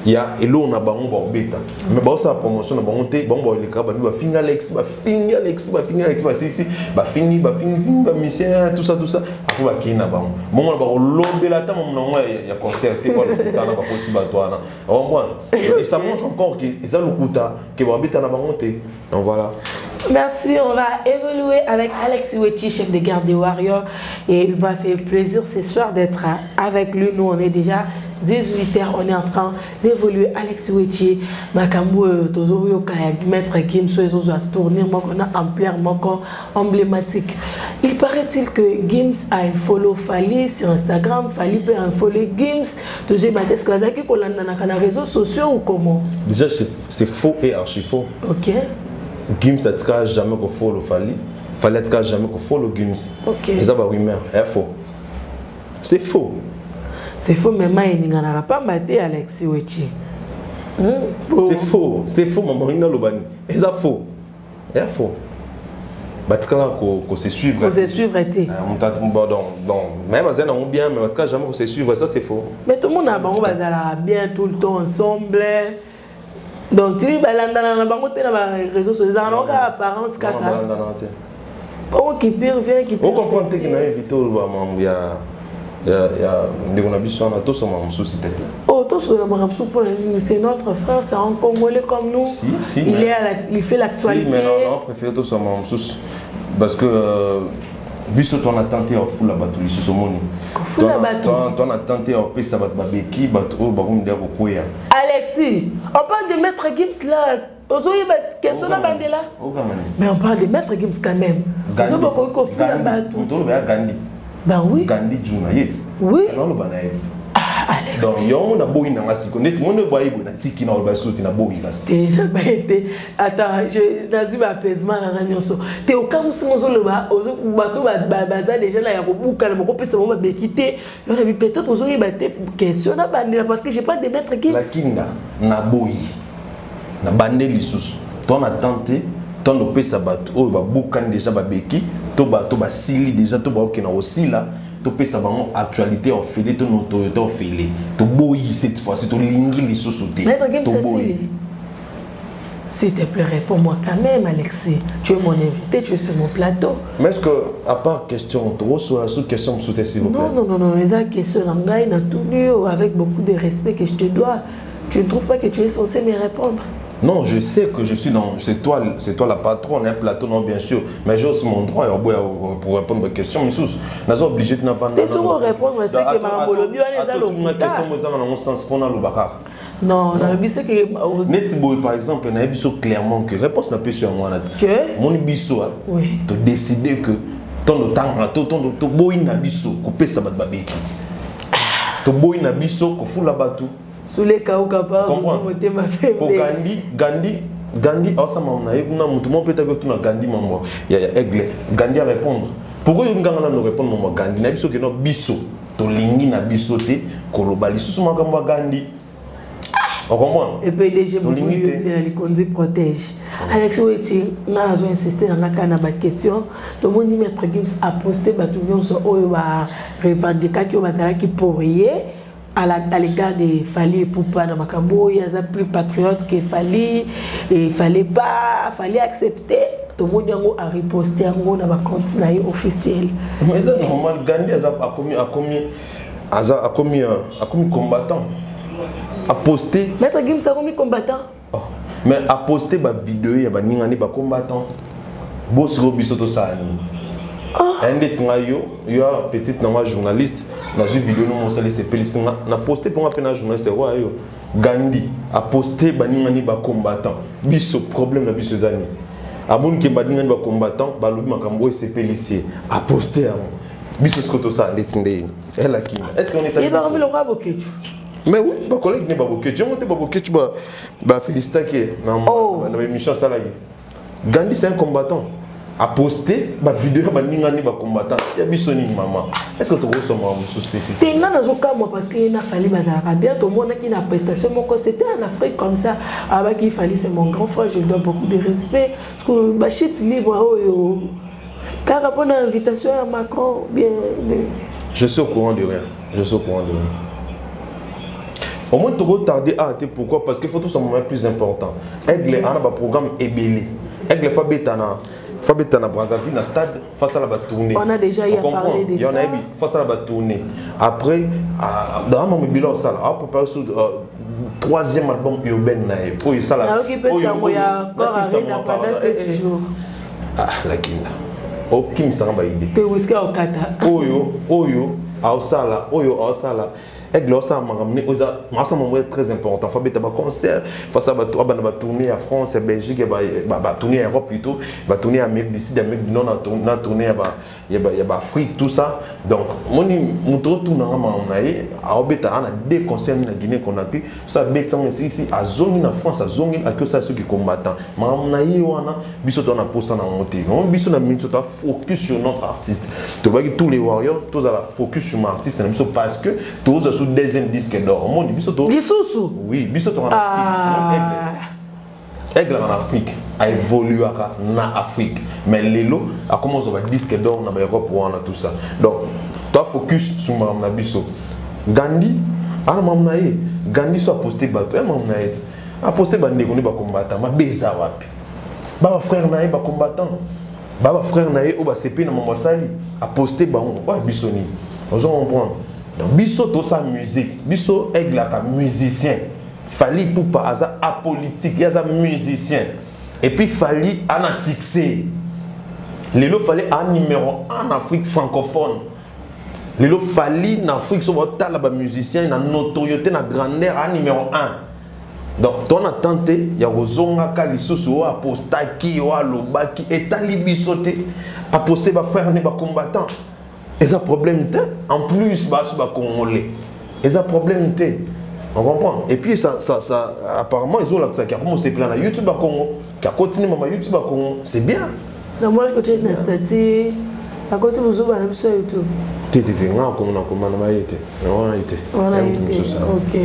ya eloko na bango baobeta, mais baosala promotion na bango te. Bango baolekaka bandi bafinga Alex, bafingi Alex, bafingi Alex, basisi bafingi, bafingi fingi bamusicien, tout ça, tout ça. Après bakei na bango bongo na bakolobela ata momo nango ya concert te. Kwa lokuta na bakosi bato wana, comprendre? Et ça montre encore que eza lokuta ke babeta na bango te. Donc voilà. Merci, on va évoluer avec Alex Wetchi, chef de garde des Warriors. Et il m'a fait plaisir ce soir d'être avec lui. Nous, on est déjà 18h, on est en train d'évoluer. Alex Wetchi, makambo tozo yoka ya Maître Gims ezo tourner moko na ampleur moko emblématique. Il paraît-il que Gims a unfollow Fally sur Instagram, Fally peut unfollow Gims. Tozo ba est-ce que bazaki kolanda na réseaux sociaux ou comment? Déjà c'est faux et archi faux. OK. Gims atika jamais ko follow Fally. Fally atika jamais ko follow Gims. OK. Eza ba rumeur, c'est faux. C'est faux. C'est faux, mais moi, il n'y a pas maté Alexis Wetchi. C'est faux, c'est faux, maman, il n'y a pas de C'est faux. C'est faux. Batikala ko se suivre. Ko se suivre été. Bon, donc, mais bazana on bien, mais batikala jamais ko se suivre, ça c'est faux. Mais tout le monde a bango bazala bien tout le temps ensemble. Donc tu balandana na bango te na ba réseaux sociaux, ça n'a apparence kaka. Balandana te. Oh qui pire vient qui pire. On comprend te que na invité au ba mambo ya ya ndeko na biso wana tosoma mosusu, s'il te plaît. Oh, tosoma mosusu pour la ligne, c'est notre frère, c'est un Congolais comme nous. Si, si, il mais est à la, il fait l'actualité. Si, mais non, non, préfère tosoma mosusu parce que biso to na tenter ya fula bato lisusu omoni. Kofula bato. To na tenter ya opesa bato babeki, bato oyo bakomi nde ya kokwea. Alexis, on parle de Maître Gims là. Ozoyi ba question na bandela. Ogamani. Mais on parle de Maître Gims quand même. Gandhi. Ozo bokoki kofula Gandhi. bato. Moto oyo ya Gandhi. Ben oui. Gandhi Juna yet. Oui. Alors le bana yet. Ah, Alex. Donc yo na boyi na ngasiko. Neti mono boyi boyi na tiki na ba suti na boyi kasi. Te na ba ete. Attends, je nazu ba apaisement na nyonso. Te okamusi ngozo le ba ozo bato ba baza déjà là ya kobuka na boko pesa mo ba bekite. Yo na bi peut-être ozo ba te question na bandela parce que j'ai pas de Maître Gims. La kinda na boyi. Na bande lisusu. Ton attente, ton opesa bato oyo ba bukani déjà ba beki, to bato ba sili déjà to ba okena osila. To pesa bango actualité en félé, to notoriété en félé. To boyi cette fois-ci, to lingi lisusu te. Maître Gims, To c'est boyi. Sili. S'il te plaît, réponds-moi quand même, Alexis. Tu es mon invité, tu es sur mon plateau. Mais est-ce que, à part question, tu reçois la sous-question, s'il vous plaît? Non, non, non, non, les questions, avec beaucoup de respect que je te dois, tu ne trouves pas que tu es censé me répondre? Non, je sais que je suis dans... C'est toi la patronne, un plateau, non, bien sûr. Mais j'ai aussi mon droit pour répondre aux questions. Mais sous, nous sommes obligés de nous vendre. T'es sûr répondre, c'est que ma bolobi, on est Attends, dans une question, moi, ça, dans mon sens, fond dans le bakar. Non, non, mais c'est que Net boy, par exemple, on a vu clairement que réponse n'a pas sur moi. Que? Mon biso, hein, Oui. tu décider que ton temps, ton ton ton boy na biso, couper ça bat babeki. Ton boy na biso, ko fula batu. Sous les chaos capables, Comprends? vous mettez ma femme. Pour Gandhi, Gandhi, Gandhi, oh, ça m'a dit, on a peut-être que tout na Gandhi, maman. Il y a Aigle. Gandhi à répondre. Pourquoi il y a un répondre, maman, Gandhi? Na biso que non biso. To lingi na biso te, kolobali susu makambo Gandhi. On comprend? Et puis, DG To lingi te. Boukou, les conduits protège. Alex Wetchi, on a insisté dans la question. Tout le monde dit, Maître Gims a posté, bah, tout le monde soit, oh, bah, revendiquer qui, bah, ça, qui pourrait. À l'égard de Fally Ipupa dans Makambo, il y a plus patriote que Fally, et il fallait pas, fallait accepter. Tout le monde a riposté dans ma compte officiel. Mais c'est normal, Gandhi a commis, a commis, a commis, a commis combattant, a posté. Maître Gims a commis combattant. Oh. Mais a posté ba vidéo, il y a ba ningani ba combattant. Boss Robisoto Sani. Un des yo, yo petite nanga journaliste. Dans une vidéo, nous avons laissé on a posté pour un journaliste roi yo. Gandhi a posté baningani ba combattant. Biso problème na biso zani. Amon ke baningani ba combattant, ba lobi makambo sepelisi a posté. Biso sikoyo tosala ndeti ndeni elakina. Est ce que on est ye bakomi lokola Bokecu? Mais oui, bacollègue ne babokecu yango te, babokecu bafélicitaki ye na Oh. na baémission asalaki. Gandhi, c'est un combattant, aposte bavideo ya baningani bacombattant ya biso nini. Mama, est ce que tokosomaka mosusu te si? Te, nga nazokamwa parce que ye na Fally bazalaka bien. Tomonaki na prestation moko, c'était en Afrique comme ça, abaki Fally, c'est mon grand frère, je lui dois beaucoup de respect, parce que bachute libre oyo kaka mpona invitation ya Macron bien bien. Je suis au courant de rien, je suis au courant de rien. Au moins toko tarder a te. Pourquoi? Parce que faut tout moment plus important, Aigle ana baprogramme ebele. Aigle fa beta na Brazzaville, na stade, face à la batournée. On a déjà eu à parler de ça. Face à la batournée, après dans mon bilan osala apréparé sur troisième album urbaine na ye oyo esala. Nayoki mpe sango ya Accor Arena pendant 7 jours. Ah, lakinda okimisanga baide. Te, wiski akokata. Oyo aosala, oyo aosala, Aigle aosala makambo ne oyo asala makambo très important. Fa beta baconcert, fasala bato abanda batournée ya France, ya Belgique, ya batournée ya Europe, plutôt batournée ya Amérique du Sud, Amérique du Nord, na tournée ya baAfrique, tout ça. Donc moni moto otunanga makambo na ye, aobeta ana deux concerts na Guinée Conakry. So abetango esisi, azongi na France, azongi, aki osala soki combattant makambo na ye wana. Biso toza na posa na yango te. Biso na minute toza focus sur notre artiste. Tobaki tous les warriors tozala focus sur ma artiste na biso, parce que tozwa so deuxième disque d'or. Omoni biso to Lisusu? Oui, biso toka na Afrique. Aigle en Afrique aévoluaka na Afrique, mais lelo akoma ozwa badisque d'or na baEurope wana, tout ça. Donc toa focus sur makambo na biso. Gandhi ana makambo na ye. Gandhi so aposte bato ya makambo na ye ti aposte bandeko nde bacombattant mabe eza wapi? Ba bafrère na ye bacombattant, ba bafrère na ye oyo basepeli na mambo asali, aposte bango. Oyo biso nini? Ozo comprendre? Donc biso tosala musique, biso Aigle aka musicien. Fally Ipupa aza apolitique, ye aza musicien. Et puis Fally ana succès lelo. Fally a numéro 1 en Afrique francophone lelo. Fally na Afrique, so baotala bamusicien na notoriété, na grandeur, a numéro 1. Donc to na tante ya kozongaka lisusu oyo apostaki, oyo alobaki, etali biso te. Aposte bafrère ne bacombattant, eza problème te. En plus baso bacongolais, eza problème te. On comprend. Et puis ça apparemment ezolakisaki akoma osepela na YouTube ya Congo, akotini mama YouTube ya Congo, c'est bien. Namonaki otie na statut, akoti bozoba na biso ya YouTube. Te, te, te, nga akoma nakoma na baye te, wana ye te. Wana ye te, ok.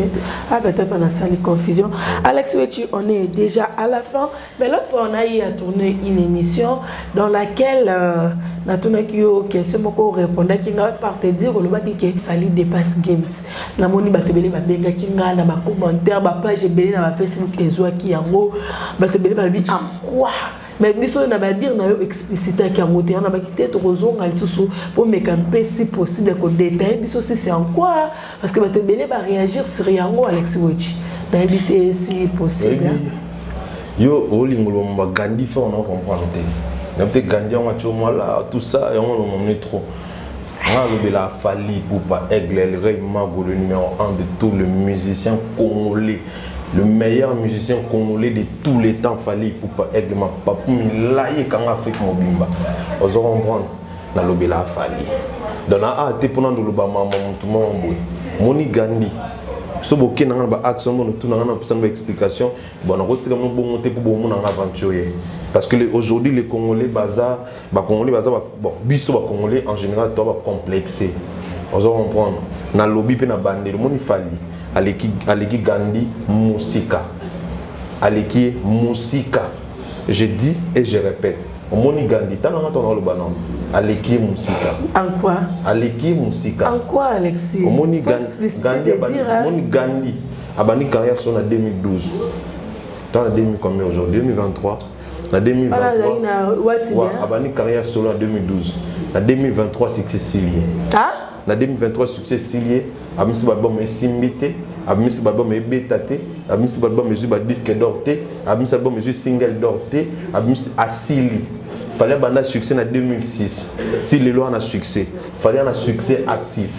Ah, peut-être on a sali confusion. Alex Wetchi, on est déjà à la fin, mais l'autre fois on a eu à tourner une émission dans laquelle natunaki yo question moko, répondaki nga par te dire, olobaki ke Fally dépasse Gims. Namoni bato ebele babengaki nga na bacommentaire, bapage ebele na bafacebook ezwaki yango, bato ebele balobi en quoi. Mais biso na badire na yo explicitaki yango te. Wana baki te, tokozonga lisusu mpo meka mpe si possible kodétailler biso si c'est en quoi, parce que bato ebele baréagir sur yango. Alex Wetchi, nayebi te si possible. Yo olingo lomba Gandhi fa, on comprendre te. Nayebi te Gandhi yango atio mwala, tout ça, yango lomamne trop. Nga alobela Fally Ipupa, Aigle El Rey Mago, le numéro 1 de tous les musiciens congolais, le meilleur musicien congolais de tous les temps. Fally Ipupa Aigle, mapapu milayi ekanga Afrique mobimba. Ozo comprendre? Nalobela Fally. Donc na a te mpona ndoloba mama motu moko boye. Moni Gandhi, so boke na nga na baaction bono tuna nga na opesa na baexplication. Bon, nakotika mo bongo te mpo bomona nga aventurier, parce que aujourd'hui les Congolais baza, bacongolais baza, bon, biso bacongolais en général to bacomplexe. Ozo comprendre? Nalobi mpe na bandelo, moni Fally aleki, aleki Gandhi mosika, aleki ye mosika. Je dis et je répète, omoni Gandhi, tala nga ntongo aloba nano, aleki ye mosika. En quoi? Aleki ye mosika. En quoi, Alexis? Omoni Gandhi, omoni Gandhi abandi carrière so na 2012. Tala 2000 combien aujourd'hui? 2023. Na 2023 abandi carrière solo, na 2012. Na 2023 succès esili ye. Na 2023 succès esili ye. Abimisi baalbum esimbi te, abimisi baalbum ebeta te, abimisi baalbum ezwi badisque d'or te, abimisi album ezwi single d'or te, abimisi, asili. Fally abanda succès na 2006 ti lelo ana succès. Fally ana succès actif.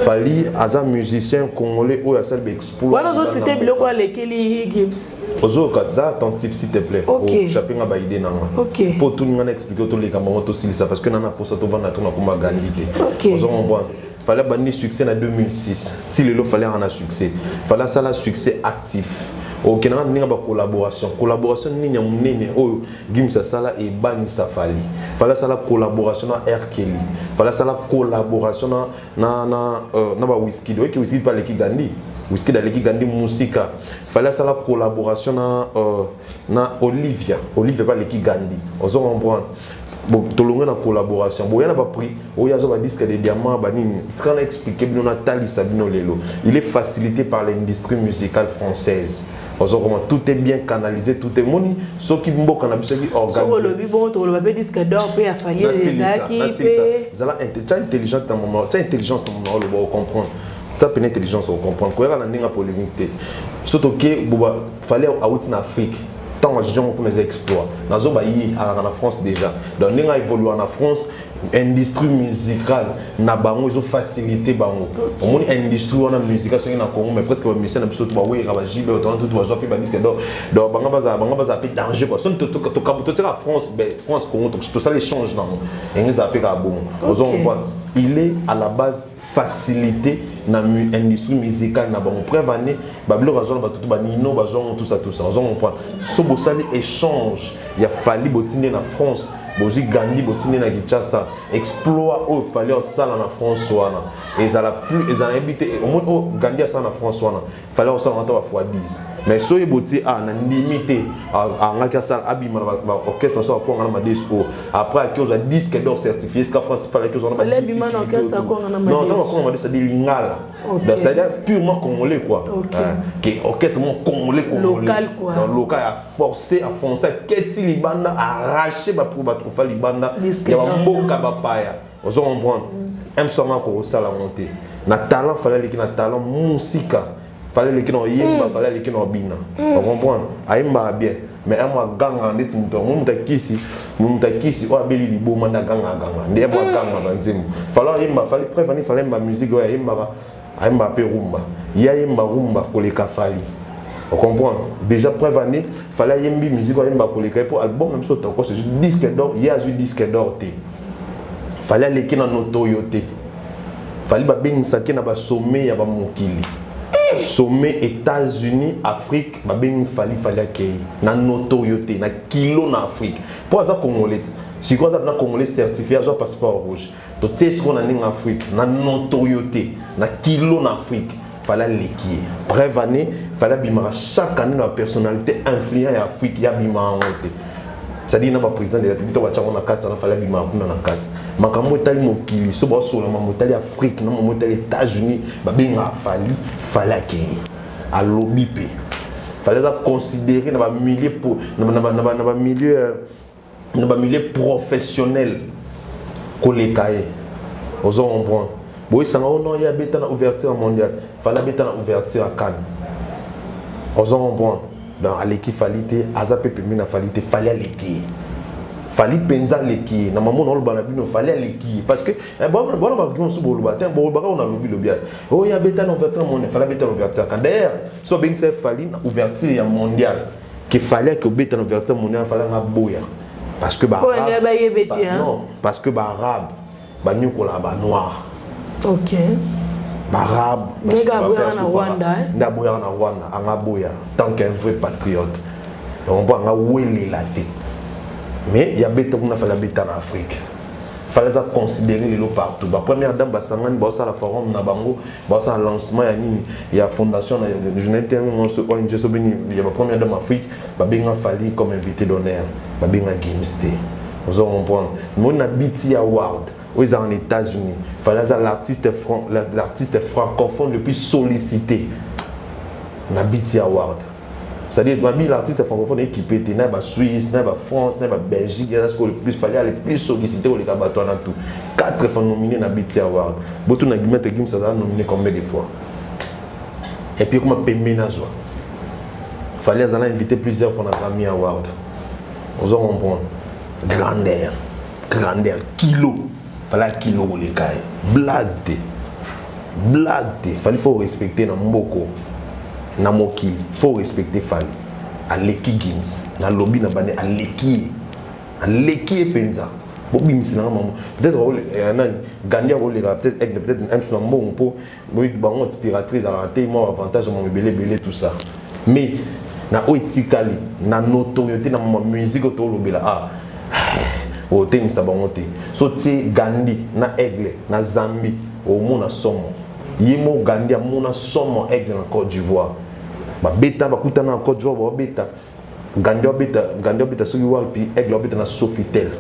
Fally aza musicien congolais oyo asali ba exploit. Wana ozo citer biloko alekeli Gibbs. Ozoyoka, za attentif s'il te plaît. Ok. Ochape nga ba idée na nga. Ok. Po otuni nga na expliquer toleka bango tosilisa parce que nana posa tovanda to nakoma Gandhi te. Ok. Ozo comprendre. Fally abandi succès na 2006 ti lelo Fally aka na succès. Fally asala succès actif. Okenda na ndenge ba collaboration. Collaboration nini ya monene oyo Gims asala ebangisa Fally. Fally asala collaboration na R. Kelly. Fally asala collaboration na ba Wizkid. Oyoki Wizkid pa aleki Gandhi. Wizkid aleki Gandhi musika. Fally asala collaboration na Olivia. Olivia pa aleki Gandhi. Ozo comprendre. Bon, tolonga na collaboration. Bon, yana ba prix, oya zo ba disque de diamant ba nini. Tra na expliquer bino na talisa bino lelo. Il est facilité par l'industrie musicale française. Ozo comment tout est bien canalisé, tout est moni, soki mboka na biso ki organisé. Soko lobi bon to loba pe disque d'or pe afali Nasilisa, ezaki nasilisa. pe. Zala tia intelligente na moment, tia intelligence na moment loba comprendre. Tia pene intelligence au comprendre. Koyaka na ndinga polémique te. Soto ke boba fallait out na Afrique. Tant que gens comme les exploits. Nazo ba yi ala na France déjà. Donc ndinga évoluer en France, industrie musicale na bango ils ont facilité bango. Au moins industrie wana musicale soki na Congo mais presque ba musicien na biso to ba wera ba jibe to tout ba zwa pe ba disque d'or. Donc banga baza pe danger quoi. Son to to to to to France ben France Congo to tout ça l'échange non. Engeza pe ka bon. Ozo comprendre. Il est à la base facilité na industrie musicale na bango. Preuve année ba biloko azona ba tutu ba nino ba zongo tout ça tout ça. Ozo comprendre. So bosali échange ya Fally botinde na France bozwi Gandhi botinde na Kinshasa exploit oyo Fally osala na France wana ezala plus ezala yebi te au moins oyo Gandhi asala na France wana Fally osala na ba fois 10 mais soki boti a na ndimi te angaki asala abima na ba orchestre so akwanga na madesu oyo après aki ozwa disque d'or certifié ska France Fally aki ozwa na ba Fally abima na orchestre akwanga na Non, madesu. ntango akwanga na madesu, c'est-à-dire lingala. Ok. Donc, c'est-à-dire purement congolais quoi. Ok. Hein, qui orchestre mon congolais congolais. Local quoi. Donc local a forcé, a foncé, keti libanda, arraché ba pour ba trouver libanda. Disque Il y a ba d'or, mboka ça. ba paya. Ozo comprendre. M soma ko sala monter. Na talent fallait leki na talent musika. Fallait leki na yemba, fallait leki na bina. On comprend. Ayemba bien. Mais un mois ganga ndeti muto, mu muta kisi, mu muta kisi o abeli liboma na ganga ganga. Ndé mois ganga na nzembo. Fallait yemba, fallait prévenir, fallait yemba musique ouais yemba ba. Ayemba pe rumba. Ya yemba rumba koleka Fally. On comprend. Déjà preuve année, fallait yembi musique yemba koleka pour album même so toko c'est disque d'or, ya zu disque d'or té. Fallait aller na notoriété. Fallait ba bengisa ke na ba sommet ya ba mokili. Sommet États-Unis, Afrique, ba bengi Fally, Fally akei na notoriété, na kilo na Afrique. Pour ça congolais, si quoi na congolais certifié, azo passeport rouge. To tie ce qu'on a en Afrique, na notoriété, na kilo na Afrique. Fallait l'équier. Bref année, fallait bimara chaque année la personnalité influente en Afrique, ya bimara en côté. C'est-à-dire na ba président de la République to ba tchango na kati, na fallait bimara kuna na kati. Makambo etali mokili, so ba sola makambo etali Afrique, na makambo etali États-Unis, ba benga Fally, Fally akei. Alobi pe. Fallait ça considérer na ba milieu po, na ba, na ba, na ba, na ba milieu na ba milieu professionnel koleka ye. Ozo comprendre. Boy sanga oh non, ya beta na ouverture mondiale. Fallait beta na ouverture à Cannes. Ozo comprendre. Donc aleki Fally te, aza pe pembe na Fally te, Fally aleki. Fally penza leki. Na maman na loba na bino Fally aleki parce que eh, bon, bon, ba ki so boloba te, bon, ba on a lobi lobi. Oh ya beta na ouverture mondiale, Fally beta na ouverture Cannes. D'ailleurs, so bengisa Fally na ouverture ya mondiale. Que Fally que beta na ouverture mondiale, Fally nga boya. Parce que ba Oh, arabe, nga ba yebete, ba, hein. non, parce que ba arabe, ba nyokola ba noir. Ok. Ba arabe, ba Ndenge ba aboya faire na souffrir. Rwanda, hein? Nde aboya na Rwanda, anga boya tant qu'un vrai patriote. Donc on peut anga welela te. Mais il y a beta kuna fala beta na Afrique. Fallait ça considérer les lots partout. Ba première dame ba sangani ba sala forum na bango, ba sala lancement ya nini, ya fondation na journaliste on se ONG so beni, il y a ba première dame Afrique, ba benga Fally comme invité d'honneur, ba benga Gims te. Vous comprenez? Mon na BT Award aux États-Unis, fallait ça l'artiste franc, l'artiste francophone le plus sollicité na BT Award. C'est-à-dire, parmi l'artiste francophone équipé, na ba Suisse, na ba France, na ba Belgique, il y a ce que le plus fallait aller plus solliciter au les abattoirs dans tout. 4 fois nominé na BT Award. Boto na Guillemette Gims, ça a nominé combien de fois? Et puis, comment Pembe Nazwa? Fallait aller inviter plusieurs fois dans Grammy Award. Vous comprenez? Grandeur. Grandeur kilo. Fally kilo koleka ye. Blague te. Blague te. Fally faut respecter na mboko. Na mokili. Faut respecter Fally. Aleki Gims. Na lobby na bane aleki ye. Aleki ye penza. Bobimisi nanga mama. Peut-être nani Gandhi akoleka peut-être aigle peut-être un na mbongo po bango piraterie ezalaka te mwa avantage ya mibele ebele tout ça. Mais na oyo etikali na notoriété na musique oyo tolobela ah otemisa bango te. So tie Gandhi na aigle na Zambie omona somo. Ye mo Gandhi amona somo aigle na Côte d'Ivoire. Babeta bakutana na Côte d'Ivoire babeta Gandhi abeta Gandhi abeta soki wapi aigle abeta na Sofitel.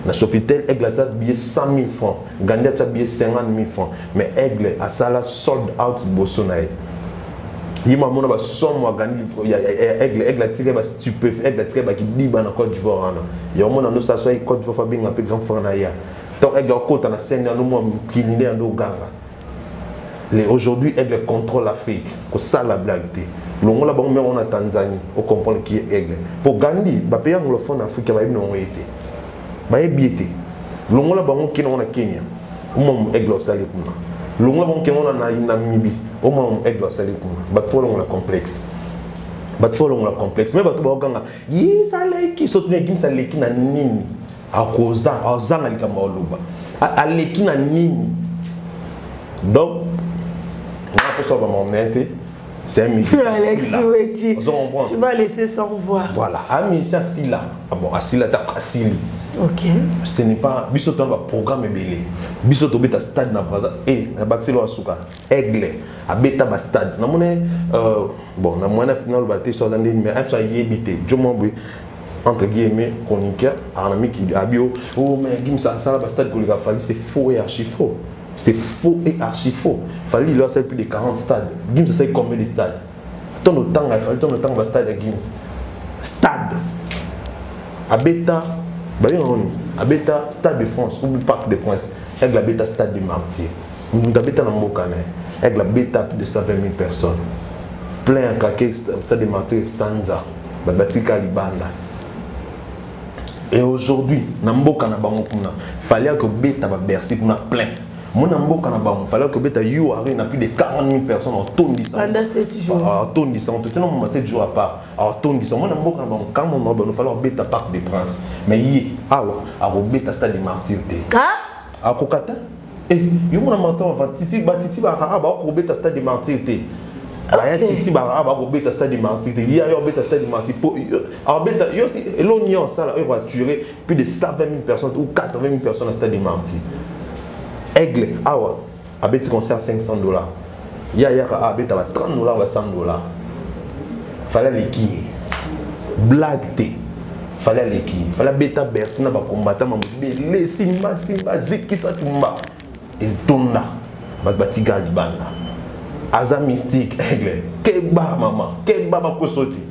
Na Sofitel aigle a billet 100 000 francs, Gandhi a billet 50 000 francs, mais aigle a sala sold out liboso na ye. Ye mamona ba somo ya Gandhi ya aigle aigle a tiré ba stupéfait aigle a tiré ba kidiba na Côte d'Ivoire wana. Ya mona no sa so Côte d'Ivoire fa benga pe grand frère na ya. Donc aigle akota na scène ya no mwa mokili nde ya ndo ganga. Aujourd'hui aigle contrôle l'Afrique. Ko sala blague te. Longola bango même en Tanzanie, on comprend qui est aigle. Pour Gandhi, ba pays anglophone Afrique ba yebi ngo été. Ba yebi été. Longola bango ki na Kenya. Omo aigle osali kuna. Longola bango ki na Namibie. Omo aigle osali kuna. Ba trop longola complexe. Ba trop longola complexe. Mais ba to ba ganga, yi saleki so tune kim saleki na nini? Akoza, azanga likambo oloba. Aleki na nini? Donc, on a ça va m'emmener. C'est un musicien. Alex Wetchi, tu vas laisser sans voix. Voilà, un musicien Sila. Ah bon, Asila ta Asili. OK. Ce n'est pas biso to ba programme ebele. Biso to beta stade na Brazza et na Baxilo Asuka. Aigle a beta ba stade. Na mone bon, na mona final ba te so ndeni mais un so yebite. Jomo boy entre guillemets chroniqueur, un ami qui a bio oh mais Gims ça ça ba stade koleka Fally, c'est faux et archi faux. C'est faux et archi faux. Fally, il a fait plus de 40 stades. Gims, ça fait combien de stades? Attends le temps, il fallait le temps de stade à Gims. Stade. Abeta, bah, Abeta, Stade de France, ou Parc des Princes. Aigle Abeta, Stade du Martyr. Nous Abeta dans Mbokane. Aigle Abeta, plus de 120 000 personnes. Plein craqué, Stade du Martyr, Sanza. Batika Libanda. Et aujourd'hui, dans Mbokane, fallait que Beta va Bercy, kuna plein. Mon mboka na bango, fallait que beta you arena plus de 40 000 personnes en tondissant. Pendant 7 jours. En tondissant, tout le 7 jours à part. En tondissant, mon mboka na bango, quand mon mboka, fallait beta Parc des Princes. Mais yi, awa, a beta stade des Martyrs te. Hein? A kokata? Eh, yo mon matin va titi ba titi ba ba ko beta stade des Martyrs te. Ba ya titi ba ba ko beta stade des Martyrs te. Ya yo beta stade des Martyrs po a beta yo si l'onion ça là, il va tuer plus de 120 000 personnes ou 80 000 personnes au stade des Martyrs. Aigle, awa, a petit concert $500. Ya ya a beta $30 ou $100. Fallait les qui blague te. Fallait les qui. Fallait beta Bercy na ba combattant ma les simba simba zikisa tumba. Et tonda ba batiga libanda. Aza mystique aigle. Keba maman, keba ba ko sauter.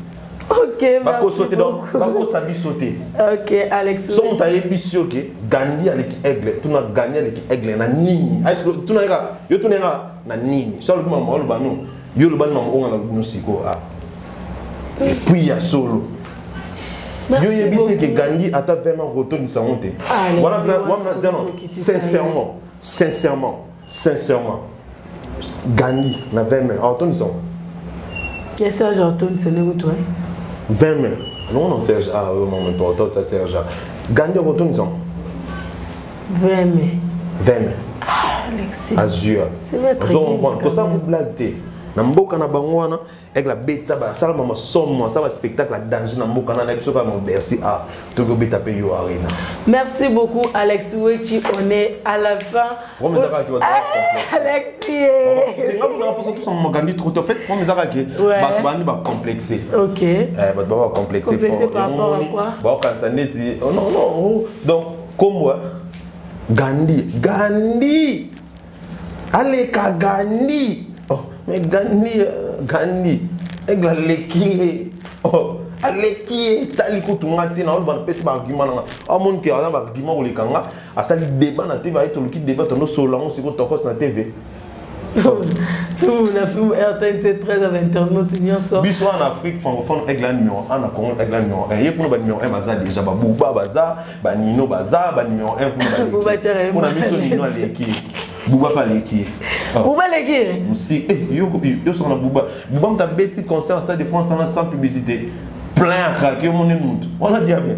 Ok, merci donc, bako sabi sauter. Ok, Alex. Son taille bisio ok, Gandhi avec aigle, tout na Gandhi avec aigle na nini. Tout na yo tout na na nini. So le maman le bano, yo le bano maman on na no siko ah. Et puis il y a solo. Yo yebite que Gandhi ata vraiment retourne sa honte. Voilà voilà sincèrement, sincèrement, sincèrement. Gandhi na vraiment retourne sa honte. Yes, Serge retourne c'est le toi. 20 mai. Non, non, Serge. Ah, oui, non, mais toi, ça, Serge. Gandhi retourne, ça. 20 mai. 20 mai. Ah, Alexis. Azur. C'est vrai, très bien. Pour ça, vous blaguez. Na mboka na bango wana, avec la bêta, ça, la somme, ça, le spectacle, la danger, na mboka na, na, na, Bercy, ah, Togo bêta, paye, arena. Merci beaucoup, Alex Wetchi. On est à la fin. Alexis. Gandhi trop tôt. En fait, premier qui va complexé. Ok. Va complexé. Complexé par rapport à quoi? Bon, quand ça dit, oh non, non, donc, comme moi, Gandhi, Gandhi, allez, Gandhi. Oh, mais Gandhi, Gandhi, Aleki, oh, Aleki, Taliko, tout le monde, on va passer par argument. Oh, mon cœur, on va argument ou les kanga. À ça, le débat na TV, tout le débat, on solo, on se retrouve na TV. Film na film RTNC 13 à internaute nyonso. Biso en Afrique francophone aigle numéro 1 na Congo aigle numéro 1. Ye kuna ba numéro 1 baza déjà ba Bouba baza, ba Nino baza, ba numéro 1 kuna ba Bouba tchara Kuna miso Nino aleki. Bouba pa aleki. Bouba aleki. Musi eh yo yo sona Bouba. Bouba mta beti concert Stade de France sans publicité. Plein à craquer mon mutu. On a diable.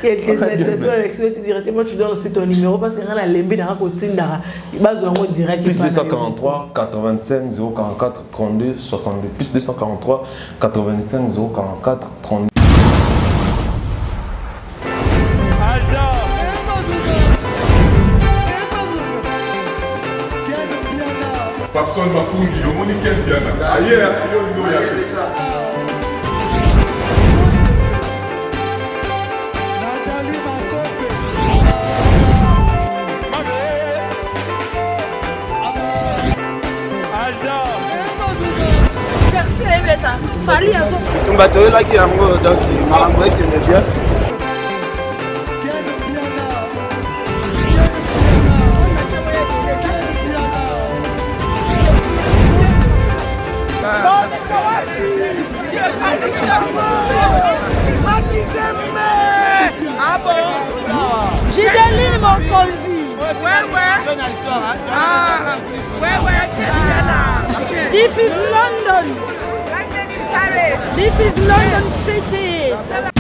Quelques salutations Alex, tu directement tu donnes aussi ton numéro parce que nga lembi na ko tindaka bazwa yango direct. Plus 243 85 044 32 62 plus 243 85 044 32. Papson Makungi, omoni Ken Piana. Aye, yo ndo ya te. Bitumba toyelaki yango, donc makambo ekende bien. Gideline Mokonzi. This is London. This is London City.